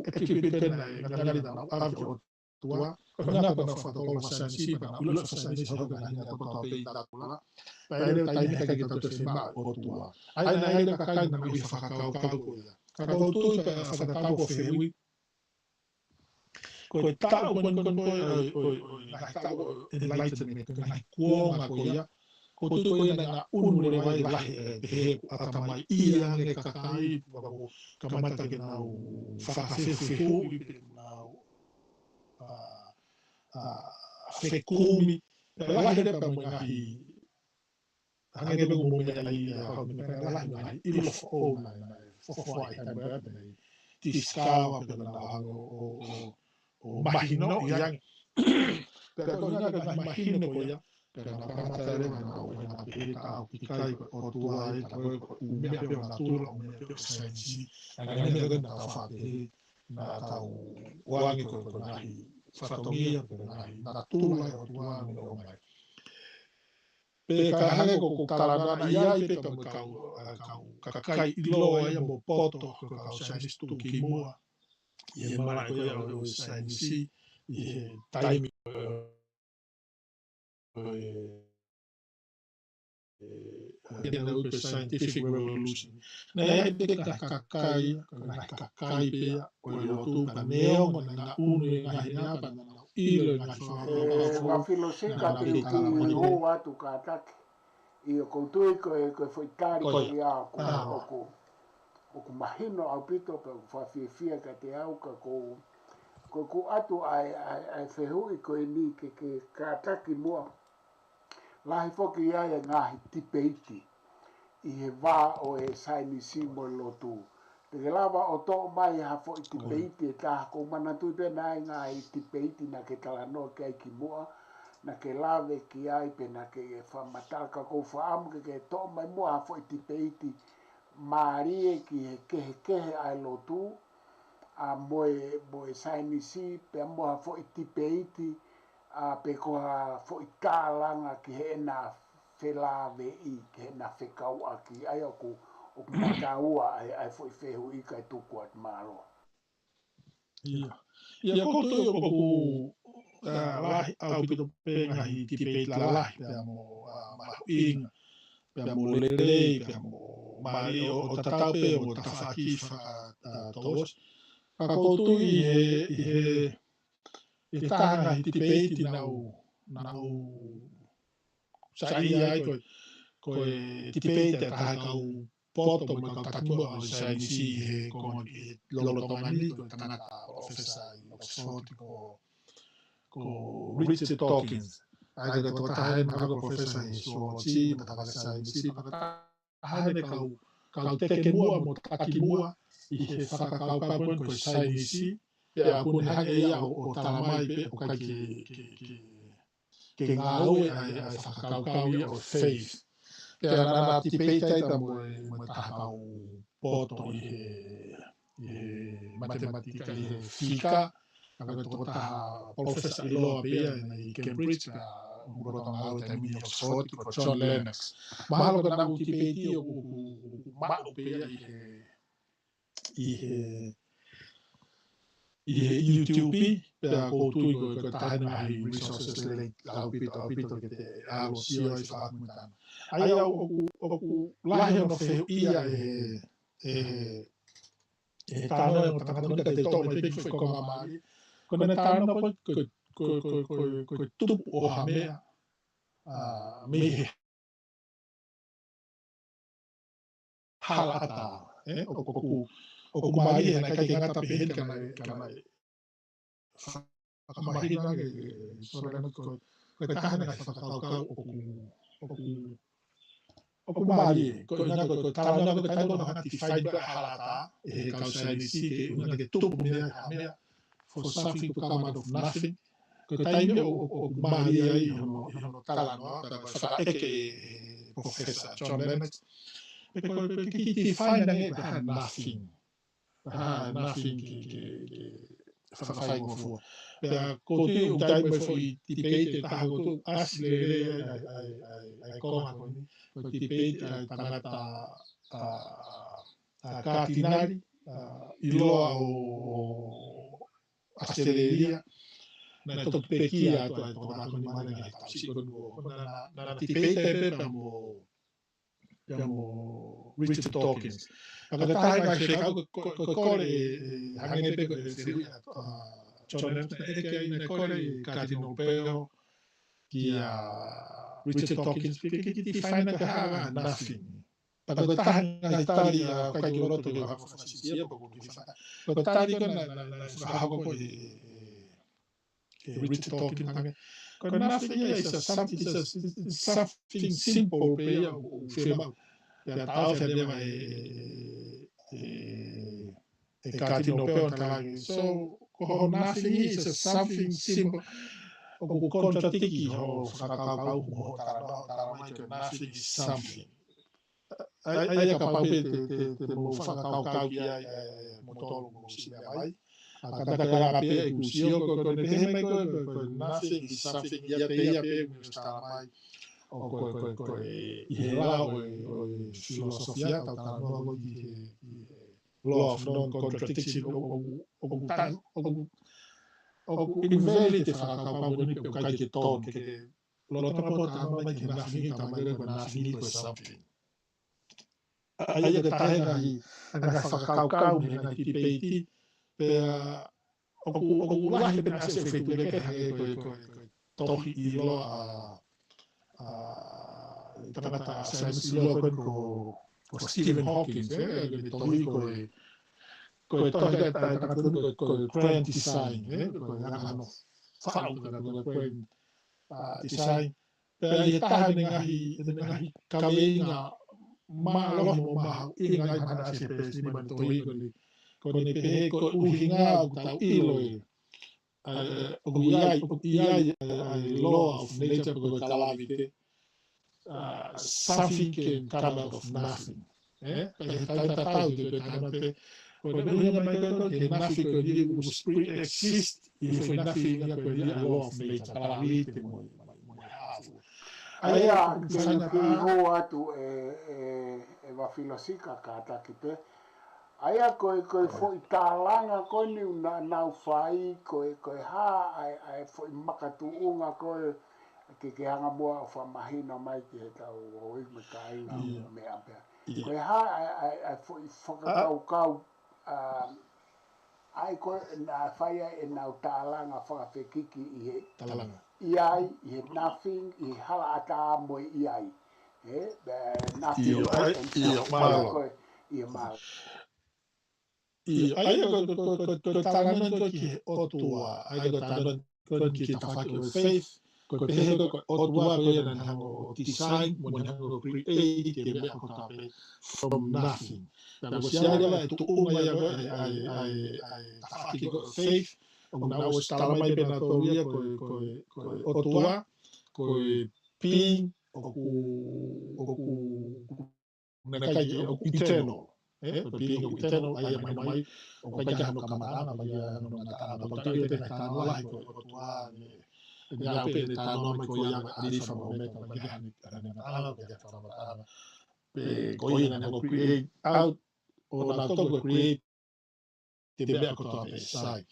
ʻekisipiliti naʻe ngali naʻa nau ʻave ki he ʻOtua, ko e ʻuhinga ko ʻenau fakatotolo fakasaienisi, pea nau ʻilo fakasaienisi, ʻa ia ko e ngaahi meʻa kotoa pē ʻi natura. Pea ʻi ai e taimi he ʻikai ke tau toe fiemaʻu e ʻOtua. ʻA ia naʻe ʻi ai e kakai naʻa nau ʻi he fakakaukau ko ia. Ka ʻoku ou tui pē ʻa e fakatatau ko e fehuʻi, ko e taʻu ko eni ko ē ʻo e, ʻo e, ʻo e ngaahi taʻu ʻo e Enlightenment, ko e ngaahi kuonga ko ia, ʻoku ou tui ko ia naʻe ngaʻunu leva ai e lahi e pehē ʻoku ʻatamaiʻia ange e kakai, pea ʻoku kamata ke nau fakafefehuʻi pe nau, ʻa, ʻa, fekumi, pea lahi leva pea mo e ngaahi hangē pē ko e meʻa ia ʻa e hau meʻa lahi, ngaahi ʻilo foʻou naʻe, naʻe fofoa ʻi he taimi ko ia pea naʻe discover pea naʻa nau hanga ʻo, ʻo, ʻo, ʻo mahinoʻi ange. Pea ko e ʻuhinga ko e ngaahi mahino ko ia, pea naʻa nau kamata leva ʻo nau ʻai ʻenau pehē ka ʻoku ʻikai ko e ʻOtua ia, ka ko e ʻū meʻa pē ʻo natura, ʻū meʻa pē ʻo saienisi, ʻa e ngaahi meʻa ko ē naʻa tau faʻa pehē, naʻa tau ʻoange ko e, ko e ngaahi fatongia, pe ko e ngaahi natura ʻo e ʻOtua naʻe ʻomai. Pea ka hangē ko ʻeku talanoa ʻi ai pē pea mo e kau, ʻa, kau kakai ʻiloa ia mo poto, ko e kau saienisi tuʻukimuʻa ʻi he malaʻe ko ia ʻo e saienisi, ʻi he taimi ʻo e, ʻe, ʻe, ʻe, ʻe, ʻe, ʻe, ʻe, scientific revolution. Naʻe ʻi ai pē e kakai, ko e ngaahi kakai pē ia ʻo e lotu, pea neongo naʻa nau ngaʻunu e ngaahi meʻa pea naʻa nau ʻilo e ngaahi fakakaukau foʻou, naʻa nau kei talamai pē. ʻIo, ʻoku ou tui ko e, ko e foʻi tali ko ia ʻoku, ʻoku, ʻoku mahino ʻaupito pea ʻoku fakafiefia kiate au ka ʻoku, ko ʻeku ʻoatu ʻa e, ʻa e, ʻa e fehuʻi ko eni ke, ke kātaki muʻa. Lahi foki ʻa e ngaahi tipeiti ʻi he vā ʻo e saienisi mo e lotu. Te ke lava ʻo toʻo mai ha foʻi tipeiti ʻe taha, ʻoku ou manatuʻi pē naʻe ʻi ai e ngaahi tipeiti naʻa ke talanoa ki ai kimuʻa, naʻa ke lave ki ai pe naʻa ke fakamatala, ka ʻoku ou fakaʻamu ke ke toʻo mai muʻa ha foʻi tipeiti mālie ki he kehekehe ʻa e lotu, ʻa, mo e, mo e saienisi, pea mo ha foʻi tipeiti, ʻa, pe ko ha foʻi tālanga ki heʻena felāveʻi, ki heʻena fekauʻaki, ʻa ia ʻoku, ʻoku mataua ʻa e, ʻa e foʻi fehuʻi kae tuku atu, mālō. ʻIo. ʻIo, ʻoku ou tui ʻoku, ʻa, lahi ʻaupito pē ngaahi tipeiti lalahi, pea mo, ʻa, mahuʻinga, pea mo lelei, pea mo mālie ʻo, ʻo tatau pē mo e tafaʻaki faka-, ʻa, tausi. Ka ʻoku ou tui ʻi he, ʻi he, ʻi he taha e ngaahi tipeiti naʻa ku, naʻa ku saiʻia ai ko e, ko e tipeiti ʻa e taha e kau poto mo e kau taki muʻa ʻo e saienisi ʻi he, ko e, ʻi he lolotonga ni, ko e tangata professor ʻi Oxford ko, ko Richard Dawkins. ʻA ia ko e tokotaha eni mahalo ko e professor ʻi he zoology, mo e tangata saienisi, mo e tokotaha eni e kau, kau teke muʻa mo taki muʻa ʻi he fakakaukau ko eni ko e saienisi, pea ʻoku ne hanga ʻe ia ʻo, ʻo talamai pē ʻoku ʻikai ke, ke, ke, ke ngāue ʻa e, ʻa e fakakaukau ia ʻo e faith. Pea naʻa na tipeiti ai pea mo e, mo e taha kau poto ʻi he, ʻi he matematika, ʻi he fika, ka ko e tokotaha professor ʻiloa pē ia ʻi Cambridge, pea ʻoku lolotonga ngāue he taimi ni ʻi Oxford, ko John Lennox. Mahalo ko ʻenau tipeiti ʻoku, ʻoku, ʻoku maʻu pē ia ʻi he, ʻi he, ʻi he YouTube, pea ʻoku ou tui ko e, ko e taha e ngaahi resources lelei ʻaupito, ʻaupito ke te ʻalu ʻo sio ai fakaʻamu tana. ʻA ia ʻoku, ʻoku lahi hono fehuʻia ʻe he, ʻe he, ʻe he talanoa ʻa e ongo tangata ni ka te u toʻo mai pē e kiʻi foʻi konga mālie. Ko ʻene talanoa ko e, ko e, ko e, ko e, ko e, ko e tupu ʻo ha meʻa, ʻa, mei he hala ʻatā, ē? ʻOku, ʻoku, ʻoku mālie he naʻe ʻikai ke ngata pē heni ka naʻe, ka naʻe fakamahino ange, ē, Sōlena ko, ko e taha e ngaahi fakakaukau ʻoku, ʻoku, ʻoku mālie. Ko e ʻuhinga ko, ko e talanoa ko e taimi ko ē naʻa nau define ko ē hala ʻatā, ʻe he kau saienisi ke ʻuhinga ke tupu mei ai ha meʻa, for something to come out of nothing. Ko e taimi ʻo, ʻo, ʻoku mālie ai hono, hono talanoa, pea ko e fakaʻeke ʻe, ʻe Professor John Lennox. Pea ko e, ko e kiʻi define ange ko e hā e nothing. Hā e nothing ki, ki, ki fakafaingofua. Pea ko e kiʻi ʻuhinga mai foʻi debate ʻe taha ko e ʻasi lelei ai, ai, ai, ai, ai konga ko eni. Ko e debate ʻa e tangata, ʻa, ʻa Katinali, ʻa, ʻiloa ʻo, ʻo ʻAositelēlia. Naʻe toki pekia atu ʻa e tangata ko eni mei he ngaahi tausi ko eni ʻo, ko ena naʻa, naʻa, naʻa debate pē pea mo, pea mo Richard Dawkins. Ka ko e taha e ngaahi fekau ko, ko, ko e kole ʻe, ʻe hangē pē ko e fehuʻi ʻa, ʻa John Lennox naʻe ʻeke ai, naʻe kole ʻe Cardinal Pell kia Richard Dawkins, ke, ke, ke define ko e hā e nothing. Pea ko e taha e ngaahi tali ʻa, ʻikai ke u loto ke u hanga ʻo fakasisia, pea ko e kiʻi fa-, ko e tali ko ē naʻe, naʻe, naʻe fakahoko ko ē ʻe, ʻe, ʻe Richard Dawkins ange. Ko e nothing ia is a some-, is a, is something simple pē ia ʻoku, ʻoku fiemaʻu. Pea taʻofi leva ʻe, ʻe, ʻe, ʻe Cardinal Pell ʻo ne talaange. So, ko hoʻo nothing is a something simple. ʻOku contradict hoʻo fakakaukau mo hoʻo talanoa, talanoa mai ko e nothing is something. ʻA ia, ʻa ia kapau pē te, te, te mou fakakaukau ki ai, ʻe, moutolu mou sio mai. ʻA, ka, ka, ka, ka pē ʻeku sio ko, ko ʻene pehē mai ko, ko, ko nothing is something ia pē, ia pē ʻoku ne ʻosi tala mai. ʻO ko, ko, ko, ʻi he lao ʻo e, ʻo e filosofia, tau talanoa ko ē ʻi he, ʻi he law of non-contradiction, ʻo, ʻo, ʻo, ʻo, ʻo, ʻoku invalid e fakakaukau ko eni pe ʻoku ʻikai ke totonu ke loto pē ʻo talanoa mai ki he nothing, talamai ko e nothing ko e something. ʻA ia ko e taha e ngaahi, ngaahi fakakaukau mo e ngaahi debate, pea ʻoku, ʻoku lahi pē naʻa sio feituʻu ke hangē ko e, ko e, ko e tohi ʻiloa ʻa, ʻa, tangata saienisi ʻiloa ko ē ko, ko Stephen Hawking, ē, ʻa ia ko e tohi ko e, ko e tohi ʻa e tangata ko e, ko e grand design, ē, ko e anga hono faʻu ko e grand, ʻa, design. Pea ʻi he taha ʻene ngaahi, ʻene ngaahi kaveinga mālohi mo mahuʻinga ʻi he mahana ʻasi he peesi nima ʻene tohi ko eni. Ko ʻene pehē ko e ʻuhinga ʻoku tau ʻilo ʻe, ʻa, ʻoku ʻi ai, ʻoku ʻi ai, ʻa, ʻa e law of nature pe ko e kalavite. ʻA, something can come out of nothing. Ē? Pea ʻi he taimi tatau te u talanoa pē, ko e ʻuhinga mai ko ē ki he nothing ko eni ʻoku pre-exist ʻi he foʻi nothing ia ko eni ʻa e law of nature, kalavite mo e, mo e, mo e hā fua. ʻA ia, ʻoku ke fana kiʻi pā hō atu ʻe, ʻe, ʻe Vafilosika kātaki pē. ʻA ia ko e, ko e foʻi tālanga ko eni naʻa nau fai, ko e, ko e hā ʻa e, ʻa e foʻi makatuʻunga ko ē ke, ke hanga muʻa ʻo fakamahino mai ki he tau ʻoiauē mo e kāinga ʻo meʻa pē. Ko e hā ʻa e, ʻa e, ʻa e foʻi fakakaukau, ʻa, ʻa ia ko ē naʻe fai ai ʻenau tālanga fakafekiki ʻi he tālanga. ʻI ai, ʻi he nothing, ʻi he hala ʻatā mo e ʻi ai. Ē, nothing, ʻio, ʻa ia, ʻio, mālō. Ko e, ʻio, mālō. ʻIo, ʻa ia ko, ko, ko, ko, ko e talanoa ko ē ki he ʻOtua, ʻa ia ko e talanoa ko ē ki he tafaʻaki ʻo e faith, ko e pehē ko ē ko e ʻOtua ko ia naʻa ne hanga ʻo design, mo ne hanga ʻo create e meʻa kotoa pē from nothing. Pea ko e siʻi leva e tuʻunga ia ko ē ʻa e, ʻa e, ʻa e, ʻa e tafaʻaki ko ē ʻo e faith, ʻoku nau ʻosi talamai pē nautolu ia ko e, ko e, ko e ʻOtua, ko e being, ʻoku, ʻoku, ʻoku naʻe ʻikai ke, ʻoku eternal. Ē, ko e being ʻoku eternal, ʻa ia mai, mai, ʻoku ʻikai ke ʻi ai hano kamataʻanga, ʻa ia hano kamataʻanga, pea ʻoku tau ʻilo pē ʻi he talanoa lahi ko e ʻOtua, ʻene, ʻene ʻalu pē ʻene talanoa mai ko ia ʻa ʻAlifa mo ʻOmeka, ʻoku ʻikai ke ʻi ai hano kamataʻanga, ʻoku ʻikai ke ʻi ai hano kamataʻanga. Pea ko ia naʻa ne hanga ʻo create out, ʻo nautolu ko e create te meʻa kotoa pē, sai.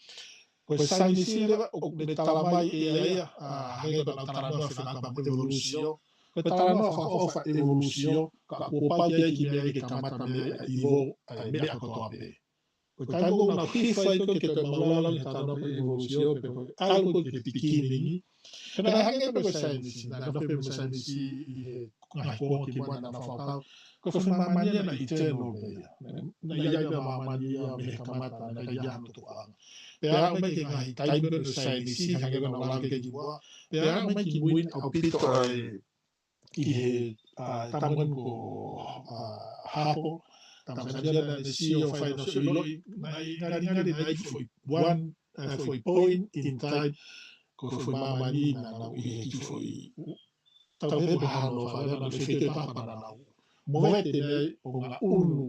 Ko e saienisi leva ʻoku ne talamai ʻe ia, ʻa, hangē ko ʻenau talanoa fekauʻaki mo e ʻevolūsio. Ko e talanoa fakaʻofoʻofa ʻevolūsio, ka kuo pau ke ʻi ai e kiʻi meʻa ke kamata mei ai ʻa e ʻivo, ʻa e meʻa kotoa pē. Ko e taimi ʻoku nau hifo ai ko ē ke toe mālōlō ʻi he talanoa ko ē ʻevolūsio, pe ko e ʻalu ko ē ki he beginning. Pea naʻe hangē pē ko e saienisi, naʻe nofo pē mo e saienisi ʻi he ngaahi kuonga kimuʻa naʻa nau fakakaukau, ko e foʻi māmani ia naʻe eternal pē ia. Naʻe ʻi ai pē ʻa māmani ia mei he kamata, naʻe ʻikai ha tukuʻanga. Pea aʻu mai ki he ngaahi taimi ko eni ʻo e saienisi, hangē ko ʻeku lave ki ai kimuʻa. Pea aʻu mai kimuʻa ʻaupito ai ki he, ʻa, tamu ko, ʻa, Hubble, tamu ko ia naʻa ne sio ʻo fai ʻene sio ʻiloʻi, naʻe ngalingali naʻe ʻi ai e foʻi one, ʻa, foʻi point in time, ko e foʻi māmani naʻa nau ʻi he kiʻi foʻi, tau pehē ko e hano fale, naʻa nau fefeka pea naʻa nau moete naʻe ʻi ai ʻo ngaʻunu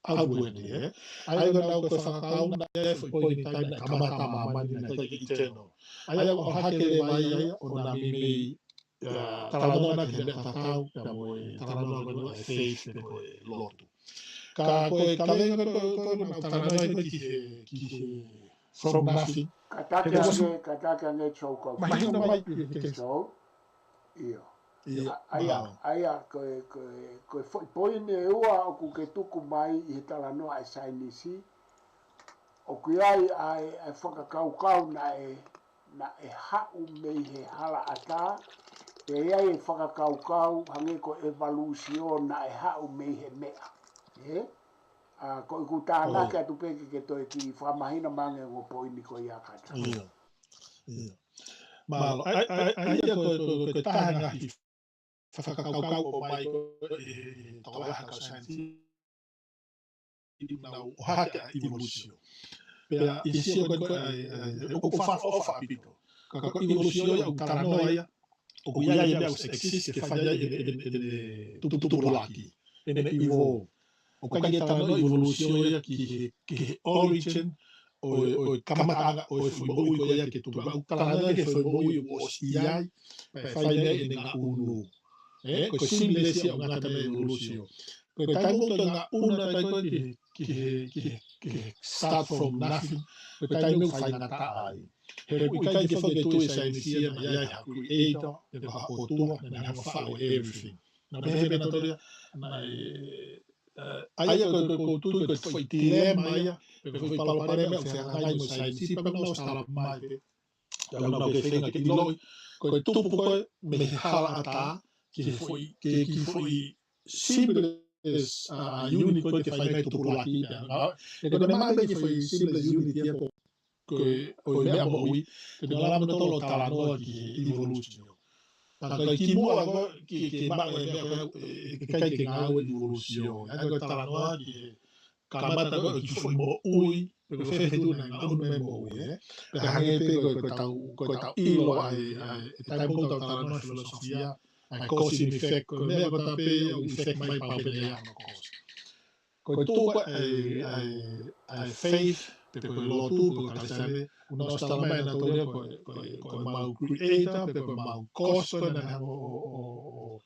ʻaupito eni, ē? ʻA ia ko ʻenau ko e fakakaukau naʻe ʻi ai e foʻi point in time naʻe kamata ʻa māmani, naʻe ʻikai ke eternal. ʻA ia ʻoku ʻohake leva ia ʻo na meimei, ʻa, talanoa ki he meʻa tatau pea mo e talanoa ko eni ʻa e faith pe ko e lotu. Ka ko e kaveinga ko ē, ko ē naʻa ku talanoa ai ki he, ki he from nothing. Kātaki ange, kātaki ange, Joe, kau. Mahino mai ki he, ki he. Joe. ʻIo. ʻIo, ʻa, ʻa ia, mālō. ʻA ia, ko e, ko e, ko e foʻi poini ʻe ua ʻoku ke tuku mai ʻi he talanoa ʻa e saienisi. ʻOku ʻi ai ʻa e, ʻa e fakakaukau naʻe, naʻe haʻu mei he halaʻatā, pea ʻi ai e fakakaukau hangē ko e ʻevalūsio naʻe haʻu mei he meʻa. Ē? ʻA, ko ʻeku tānaki atu pē ke ke toe kiʻi fakamahino mai ange ongo poini ko ia kātaki. ʻIo. ʻIo. Mālō, ʻa, ʻa, ʻa ia ko e, ko e, ko e taha e ngaahi fakakaukau ʻoku ʻomai ko ē ʻe he, ʻe he tokolahi ʻa e kau saienisi, ʻoku nau ʻohake ʻa e ʻevalūsio. Pea ʻi he sio ko ē, ko e, ʻa e, ʻa e, ʻoku fakaʻofoʻofa ʻaupito. Ka ko e ʻevalūsio ia ʻoku talanoa ia, ʻoku ʻi ai e meʻa ʻoku exist ke fai ai ʻene, ʻene, ʻene tupu, tupulaki, ʻene evolve. ʻOku ʻikai ke talanoa e ʻevalūsio ia ki he, ki he origin ʻo e, ʻo e kamataʻanga ʻo e foʻi moʻui ko ia ke tupu. ʻOku talanoa ki he foʻi moʻui kuo ʻosi ʻi ai, pea fai ai ʻene ngaʻunu. Ē, ko e simile ia ʻoku ngata mei he ʻevalūsio. Ko e taimi ʻoku toe ngaʻunu ai ko ē ki he, ki he, ki he, ki he start from nothing, ko e taimi ʻoku faingataʻa ai. He ʻoku ʻikai ke fakatui e saienisi ia naʻe ʻi ai ha creator, pe ko ha ʻOtua, naʻe hanga ʻo faʻu everything. Naʻa pehē pē nautolu ia, naʻe, ē, ʻa ia ko e, ko e, ko e tui ko e foʻi dilemma ia, pe ko e foʻi palopalema ʻoku fehangahangai mo e saienisi, pea ʻoku nau ʻosi tala mai pē. Pea ʻoku nau kei feinga ke ʻiloʻi, ko e tupu ko ē mei he halaʻatā, ki he foʻi, ki he, ki he foʻi simplest, ʻa, unit ko ē ke fai ai e tupulaki pea. Ē, ko ʻene maʻu pē ki he foʻi simplest unit ia ko, ko e, ʻo e meʻa moʻui, te nau lava nautolu ʻo talanoa ki he ʻevalūsio. Ka ko e kimuʻa ko ē ke, ke maʻu e meʻa ko ē, ē, ʻe ʻikai ke ngāue e ʻevalūsio. ʻA ia ko e talanoa ki he kamata ko ē ʻo e kiʻi foʻi moʻui, pe ko e fefetuʻu naʻe ngaʻunu mei ai e moʻui, ē. Pea hangē pē ko e, ko ʻetau, ko ʻetau ʻilo ʻa e, ʻa e, ʻi he taimi ʻoku tau talanoa filosofia, ʻa e cause and effect, ko e meʻa kotoa pē ʻoku effect mai pau pē ʻene ʻi ai hono cause. Ko e tuʻu ko ē ʻa e, ʻa e, ʻa e faith, pe ko e lotu, pe ko e Kalisitiane, ʻoku nau ʻosi tala mai nautolu ia ko e, ko e, ko ʻemau creator, pe ko ʻemau cause ko ē naʻe hanga ʻo, ʻo, ʻo, ʻo,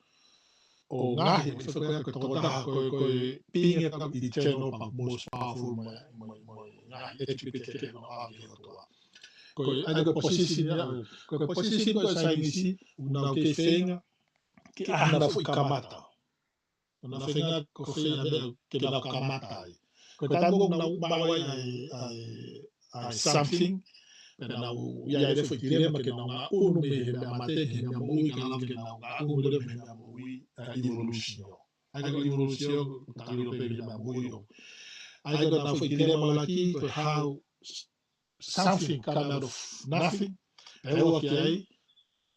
ʻo ngaohi, ʻo fai ko ē ko e tokotaha ko e, ko e being ia ʻoku eternal pea most powerful mo e, mo e, mo e ngaahi attribute kehekehe ʻoku ʻave ki he ʻOtua. Ko e, ʻa ia ko e position ia, ko e position ko ē ʻa e saienisi, ʻoku nau kei feinga ke ʻi ai hano foʻi kamata. ʻOku nau feinga ko fē ha meʻa ke nau kamata ai. Ko e taimi ʻoku nau maʻu ai ʻa e, ʻa e, ʻa e something, pea nau ʻi ai e foʻi dilemma ke nau ngaʻunu mei he meʻa mate ki he meʻa moʻui, kae lava ke nau ngaʻunu leva mei he meʻa moʻui, ʻa e ʻevalūsio. ʻA ia ko e ʻevalūsio, ʻoku tau ʻilo pē mei he meʻa moʻui ʻo. ʻA ia ko ʻenau foʻi dilemma ʻuluaki, ko e how something come out of nothing. Pea ua ki ai,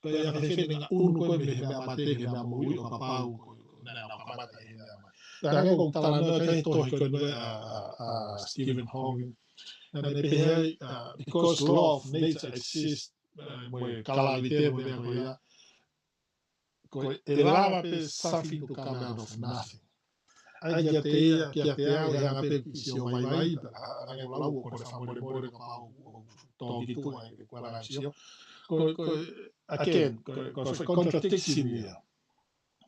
pea ʻi ai ha fefine ngaʻunu ko ē mei he meʻa mate ki he meʻa moʻui ʻo kapau ko ē naʻa nau kamata ʻi he meʻa mate. Pea hangē ko ʻeku talanoa ki he tohi ko ē ʻa, ʻa, ʻa Stephen Hawking. Naʻa ne pehē ai, ʻa, because law of nature exists, ʻa, mo e kalavite mo e meʻa ko ia, ko e lava pē something to come out of nothing. ʻA ia kiate ia, kiate au, ʻe hanga pē ʻeku sio vaivai, ʻa, ʻa, ʻa, ʻa, lau ʻo kole fakamolemole kapau ʻoku tō ki tuʻa ʻeku ʻalu ʻo sio. Ko, ko, again, ko, ko e contradiction ia.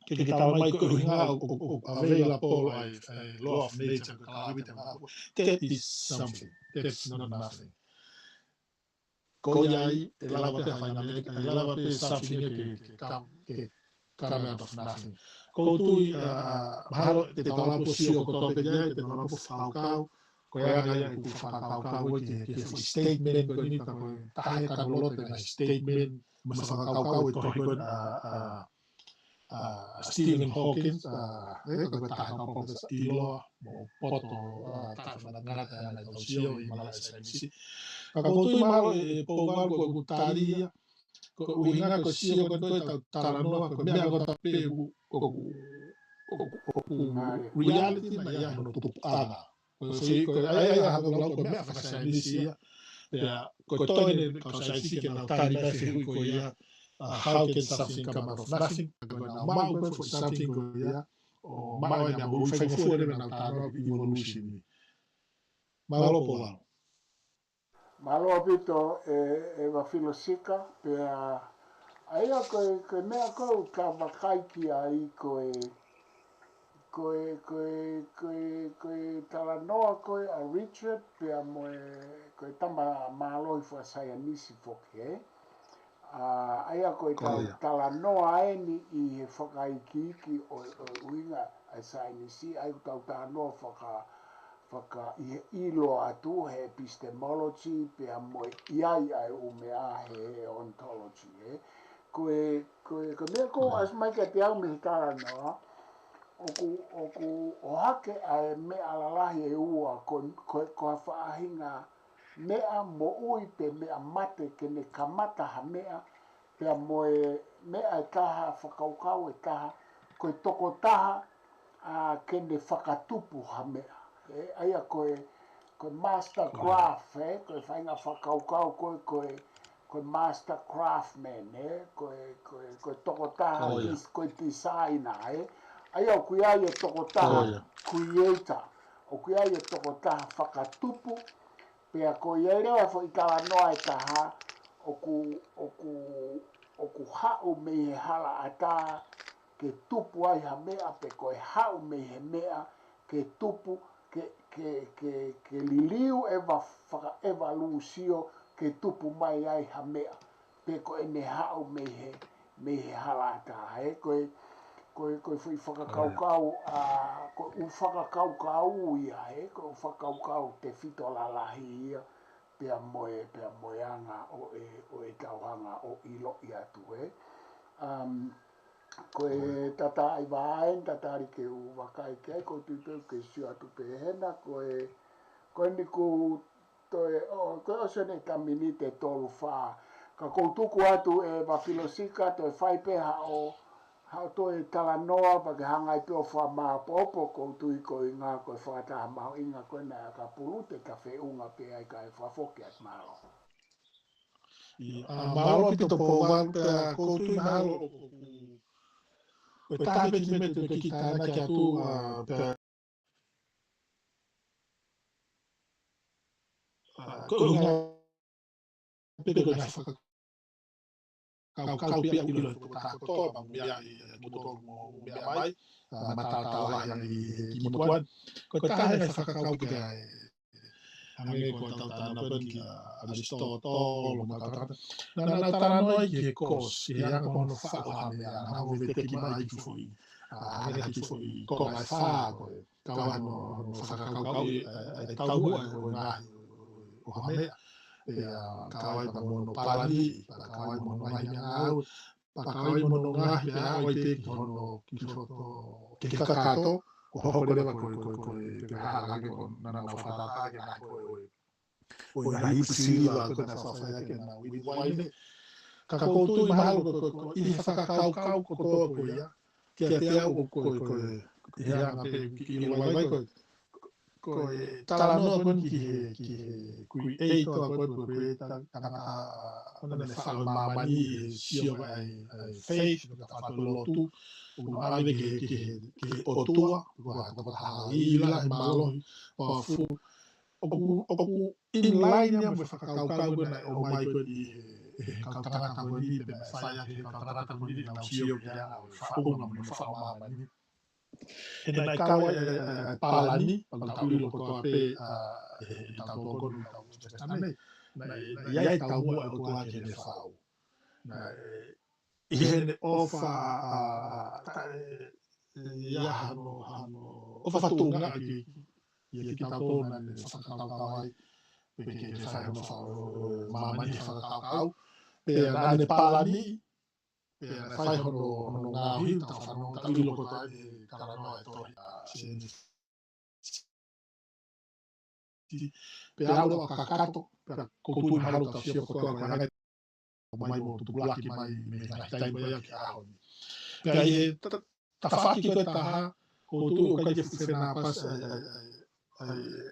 Ke, ke tala mai ko e ʻuhinga ʻoku, ʻoku, ʻoku available ʻa e, ʻa e law of nature, ko e kalavite, that is something. That's not nothing. Ko ia ai, ʻe lava pē ha faʻahinga meʻa, ʻe lava pē something ke, ke come, ke come out of nothing. ʻOku ou tui, ʻa, ʻa, mahalo te tau lava ʻo sio kotoa pē ki ai, te tau lava ʻo fakakaukau, ko e anga ia ʻeku fakakaukau ki he, ki he foʻi statement ko eni, ka ko e taha ia ʻa e kanoʻiloto ʻo e ngaahi statement, mo e fakakaukau ʻo e tohi ko ē ʻa, ʻa, ʻa Stephen Hawking, ʻa, ē, ko e taha e kau palōfesa ʻiloa mo poto, ʻa, taʻengata ʻi heʻene tau sio ʻi he malaʻe saienisi. Ka ʻoku ou tui mahalo ʻe Pouvalu ko ʻeku tali ia, ko e ʻuhinga ko e sio ko ē ʻetau talanoa, ko e meʻa kotoa pē ʻoku, ʻoku, ʻoku, ʻoku reality naʻe ʻi ai hono tupuʻanga. Ko e si-, ko e ʻai, ʻai, ʻai, hangē ko e lau ko e meʻa fakasaienisi ia. Pea, ko e toe ʻeni kau saienisi ke nau tali mai e fehuʻi ko ia, ʻa, how can something come out of nothing? Ko ʻenau maʻu ko ē foʻi something ko ia, ʻo maʻu ai e meʻa moʻui, fai fuofua leva ʻenau talanoa ki he evolution. Mālō Pouvalu. Mālō ʻaupito ē, ʻe Vafilosika, pea ʻa ia ko e, ko e meʻa ko ē ʻoku ou vakai ki ai ko e, ko e, ko e, ko e, ko e talanoa ko ē ʻa Richard, pea mo e, ko e tama mālohi fakasaienisi foki, ē. ʻA, ʻa ia ko e Ko tau ia. talanoa ʻeni ʻi he fakaikiiki ʻo, ʻo e ʻuhinga ʻa e saienisi, ʻa ia ko ʻetau talanoa faka-, faka-, ʻi he ʻilo atu, he epistemology, pea mo e ʻi ai ʻa e ʻū meʻa he, he ontology, ē. Ko e, ko e, ko e meʻa ko ʻoku ʻasi mai kiate au mei he talanoa, ʻoku, ʻoku ʻohake ʻa e meʻa lalahi ʻe ua, ko, ko, ko ha faʻahinga meʻa moʻui pe meʻa mate ke ne kamata ha meʻa, pea mo e meʻa ʻe taha, fakakaukau ʻe taha, ko e tokotaha, ʻa, ke ne fakatupu ha meʻa. Ē, ʻa ia ko e, ko e master Ko ia. craft, ē, ko e faʻahinga fakakaukau ko e, ko e, ko e master craftsman, ē, ko e, ko e, ko e tokotaha Ko ia. dis-, ko e designer, ē. ʻA ia ʻoku ʻi ai e tokotaha Ko ia. creator, ʻoku ʻi ai e tokotaha fakatupu, pea ko ia leva foʻi talanoa ʻe taha, ʻoku, ʻoku, ʻoku haʻu mei he hala ʻatā ke tupu ai ha meʻa, pe ko e haʻu mei he meʻa ke tupu, ke, ke, ke, ke liliu ʻeva fakaʻevalūsio ke tupu mai ai ha meʻa, pe ko ʻene haʻu mei he, mei he hala ʻatā, ē, ko e, ko e, ko e foʻi fakakaukau, ʻa, ko e ʻū fakakaukau ia, ē, ko e ʻū fakakaukau tefito lalahi ia, pea mo e, pea mo e anga ʻo e, ʻo e tauhanga ʻo ʻiloʻi atu, ē. Um, ko e Ko e. tata ai vaen, tata ali ke u vakai ki ai, ko e tui pē ke sio atu pē hena, ko e, ko eni kuo toe, ʻo, ko e ʻosi eni ʻeta miniti ʻe tolu fā. Ka ʻoku ou tuku atu ʻe Vafilosika, toe fai pē haʻo, haʻo toe talanoa, pea ke hanga ai pē ʻo fakamāopoopo, ʻoku ou tui ko e ʻuhinga ko e fakataha mahuʻinga ko ena ʻa e ʻakapulu, te ta feʻunga pē ai kae fakafoki atu, mālō. ʻIo, ʻa, mālō ʻaupito Pouvalu, pea ʻoku ou tui mahalo ʻoku, ʻoku ʻi ai pē kiʻi meʻa te u kiʻi tānaki atu, ʻa, pea ʻa, ko e ʻuhinga pē ko e ngaahi fakakaukau pea ʻoku ʻilo ʻe he tokotaha kotoa, pea mou meaʻi, ʻe, kimoutolu mou meaʻi mai, ʻa, mataotao lahi ange ʻi he kimuʻa. Ko e taha e ngaahi fakakaukau pē ʻa e, hangē ko ʻetau talanoa pē ki, ʻa, ʻAlisitōtolo, mo e kau tangata. Naʻa, naʻa nau talanoa ki he cause, ki he anga ko hono faʻu ha meʻa, naʻa nau veteki mai kiʻi foʻi, ʻa, hangē kiʻi foʻi konga ʻe fā ko e kau ai hono, hono fakakaukau ʻi, ʻa, ʻa e tauhu ʻa e, ʻo e ngaahi ʻo ha meʻa. ʻIo, kau ai pea mo hono palani, pea kau ai mo hono ngaahi meʻangāue, pea kau ai mo hono ngaahi pea ʻoku ʻi ai pē ki hono, ki hoto, ki he kakato, ʻo hoko leva ko e, ko e, ko e, ko e hā ange ko ē naʻa nau fakatātā ki he ngaahi ko ē ʻo e ʻo e ngaahi ipu siliva ko ē naʻe fai ʻaki ʻenau ipu uaine. Ka ʻoku ou tui mahalo ko, ko, ko, ʻi he fakakaukau kotoa ko ia, kiate au ʻoku ko, ko, ʻi he anga pē ʻeku kiʻi ʻilo mai ko e, ko e talanoa ko eni ki he, ki he creator ko ē, ko e creator, tangata ʻa, ʻa, naʻa ne faʻu māmani he sio ʻa e, ʻa e faith, ʻa e lotu, ʻo ʻave ki he, ki he, ki he ʻOtua, ko e tokotaha ʻi he lahi mālohi, powerful, ʻoku, ʻoku in line ia mo e fakakaukau ko ē naʻe ʻomai ko ē ʻi he, ʻe he kau tangata ko eni, pe naʻe fai ʻaki ʻe he kau tangata ko eni ʻenau sio ki he anga ʻo e faʻunga mo e faʻu māmani. He naʻe kau ai e, e, e palani, pea ʻoku tau ʻilo kotoa pē, ʻa, ʻe he, ʻetau tokoni, ʻetau New Testament. Naʻe, naʻe ʻi ai e taumuʻa ʻa e ʻOtua ki heʻene faʻu. Naʻe, ʻi heʻene ʻofa, ʻa, ʻa, ta-, ʻe, ʻe ʻi ai hano, hano ʻofa fatongia ki, ki, kiate kitautolu naʻa ne fakakaukau ai, pe ke, ke fai hono faʻu, ʻo, ʻo, māmani he fakakaukau. Pea naʻa ne palani, Pea naʻe fai hono, hono ngaohi, tau fanongo, tau ʻilo ko e talanoa e tohi ʻa Sēnesi. Pea ʻalu ʻo kakato, pea ʻoku ou tui mahalo tau sio kotoa ko e anga mai mo tupulaki mai mei he ngaahi taimi ko ia ki he ʻaho ni. Pea ʻi he ta-, ta-, tafaʻaki ko ē ʻe taha, ʻoku ou tui ʻoku ʻikai ke fuʻu fenāpasi ʻa e, ʻa e, ʻa e, ʻa e,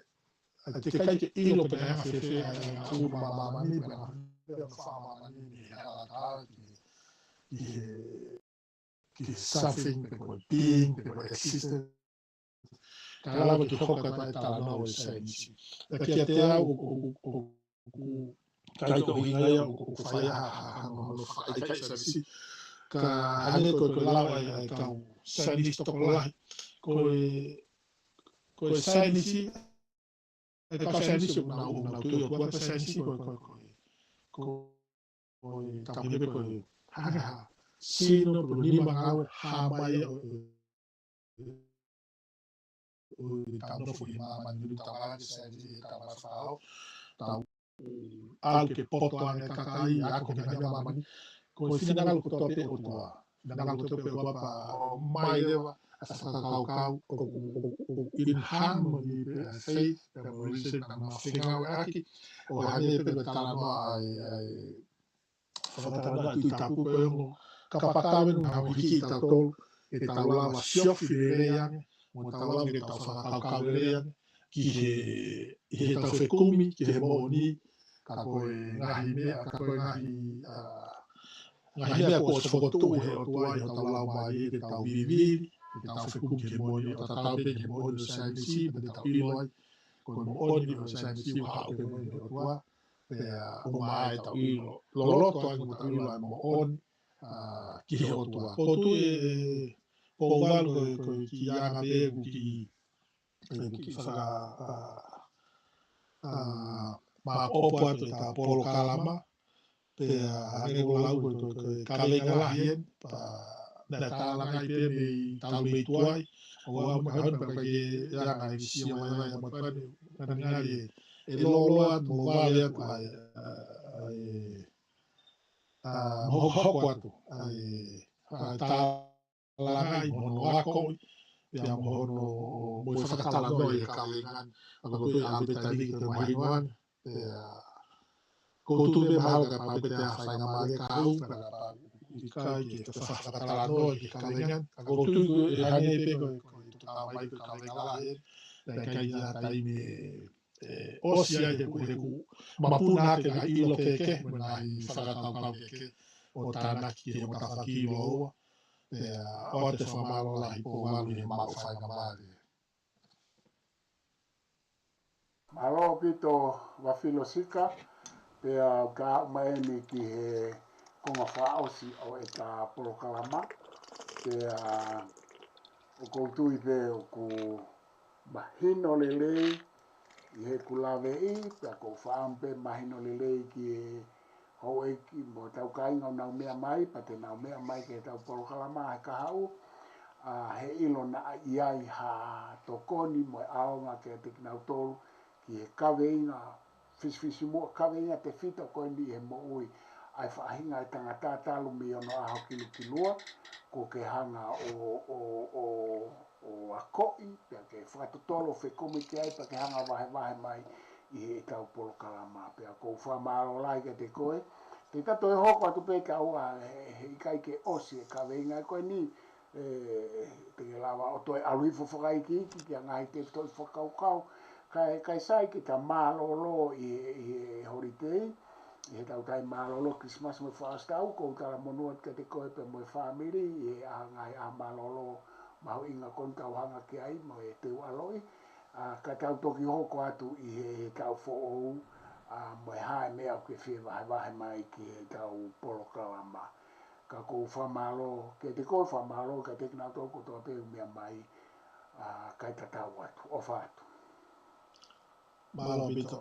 ʻa e teʻeki ai ke ʻilo pe naʻe anga fēfē ʻa e, ʻa e ʻulu mā-, māmani, pe naʻe anga fēfē ʻa e māmani mei he hala taha ki he, ki he, ki he something, pe ko e being, pe ko e existence. Ka lava ke hoko atu ʻa e talanoa ʻo e saienisi. Pea kiate au ʻoku, ʻoku, ʻoku, ʻoku ʻikai ko e ʻuhinga ia ʻoku, ʻoku fai ha, ha, ha, hono, hono fakaʻikaiʻi e saienisi. Ka hangē ko e, ko e lau ʻa e, ʻa e kau saienisi tokolahi. Ko e, ko e saienisi, ʻa e kau saienisi ʻoku nau, ʻoku nau tui ʻOtua, ko e saienisi ko e, ko e, ko e, ko e, ko e, tau pehē ko e, ha, ha, ha, sino, pe ko e nima ngāue, hā mai ʻo, ʻo, ʻo ʻetau nofo ʻi māmani, ʻetau ala ke saienisi, ʻetau ala fakaʻaho, tau ʻalu ke poto ange e kakai, ako ki he ngaahi meʻa ʻa māmani, ko e finangalo kotoa pē ʻo e ʻOtua. Finangalo kotoa pē ʻo e ʻOtua pea ʻomai leva ʻa e fakakaukau ʻoku, ʻoku, ʻoku in harmony pea faith, pea mo reason, naʻa mau fengāueʻaki, ʻo hangē pē ko e talanoa ʻa e, ʻa e, fakatalanoa Tohi Tapu ko e ongo kapakava ʻoku nau hiki kitautolu, ke tau lava ʻo siofi lelei ange, mo tau lava ke tau fakakaukau lelei ange, ki he, ʻi heʻetau fekumi ki he moʻoni, ka ko e ngaahi meʻa, ka ko e ngaahi, ʻa, ngaahi meʻa kuo ʻosi fokotuʻu ʻe he ʻOtua ʻi hotau laumālie ke tau vivili, ke tau fekumi ki he moʻoni, ʻo tatau pē ki he moʻoni ʻo e saienisi, mo ʻetau ʻilo ai ko e moʻoni ʻo e saienisi ʻoku haʻu pē mei he ʻOtua, pea ʻoku ʻomai ʻetau ʻilo loloto ange mo ʻetau ʻilo ʻa e moʻoni, ʻa, ki he ʻOtua. ʻOku ou tui ʻe, ʻe Pouvalu ko e, ko e kiʻi anga pē ʻeku kiʻi, ʻeku kiʻi faka-, ʻa, ʻa, maʻopoʻopo atu ʻeta polokalama, pea hangē ko e lau ko e, ko e, ko e kaveinga lahi eni, pea naʻe tālangaʻi pē mei talu mei tuai, ʻo aʻu mai he ʻaho ni pea ke ʻi ai ha kiʻi sio mai ai mo e pane, ngali ngali ʻe lōloa atu mo vave atu ʻa e, ʻa e, ʻa e, ʻa, mo hokohoko atu ʻa e, ʻa e tālangaʻi mo hono akoʻi, pea mo hono, mo e fakatalanoaʻi e kaveinga ni, ʻa ko e ʻalu pē taimi ke mahino ange, pea ʻoku ou tui pē mahalo kapau pē te u faingamālie ke u, pea kapau ʻoku ʻikai ke u fa-, fakatalanoa ki he kaveinga ni, ka ʻoku ou tui ʻe hangē pē ko e, ko e tuku mai ko e kaveinga lahi eni, pea ʻikai ha taimi ʻe ʻosi ai he ʻoku, he ʻoku mapuna atu e ngaahi ʻilo kehekehe, mo e ngaahi fakakaukau kehekehe, ʻo tānaki ki he ongo tafaʻaki ʻe ua, pea ʻoatu e fakamālō lahi Pouvalu ʻi he maʻu faingamālie. Mālō ʻaupito Vafilo Sika, pea ka aʻu mai eni ki he konga fakaʻosi ʻo ʻeta polokalama, pea ʻoku ou tui pē ʻoku mahino lelei ʻi heʻeku laveʻi, pea ʻoku ou fakaʻamu pē mahino lelei ki he houʻeiki mo ʻetau kāinga ʻoku nau meʻa mai, pea te nau meʻa mai ki heʻetau polokalama he kahaʻu, ʻa, he ʻilo naʻa ʻi ai ha tokoni mo e ʻaonga kiate kinautolu ki he kaveinga fisifisimuʻa, kaveinga tefito ko eni ʻi he moʻui ʻa e faʻahinga e tangata talu mei onoʻaho kilukilua, kuo ke hanga ʻo, ʻo, ʻo, ʻo akoʻi, pea ke fakatotolo fekumi ki ai, pea ke hanga vahevahe mai ʻi heʻetau polokalama. Pea ʻoku ou fakamālō lahi kiate koe, te ta toe hoko atu pē kaua he, he ʻikai ke ʻosi e kaveinga ko eni, ʻe, te ke lava ʻo toe ʻalu hifo fakaikiiki ki ha ngaahi tefitoʻi fakakaukau, kae, kae sai ke ta mālōlō ʻi, ʻi he holitei, ʻi heʻetau taimi mālōlō Kilisimasi mo e Fakaʻosi Taʻu, ʻoku ou talamonū atu kiate koe pea mo e fāmili, ʻi he ʻaho, ngaahi ʻaho mālōlō mahuʻinga ko eni ʻoku tau hanga ki ai mo e teu ʻaloʻi, ʻa, ka tau toki hoko atu ʻi he, he taʻu foʻou, ʻa, mo e hā e meʻa ʻoku ke fie vahevahe mai ki heʻetau polokalama. Ka ʻoku ou fakamālō kiate koe, fakamālō kiate kinautolu kotoa pē ʻoku meʻa mai, ʻa, kae tatau atu, ʻofa atu. Mālō ʻaupito.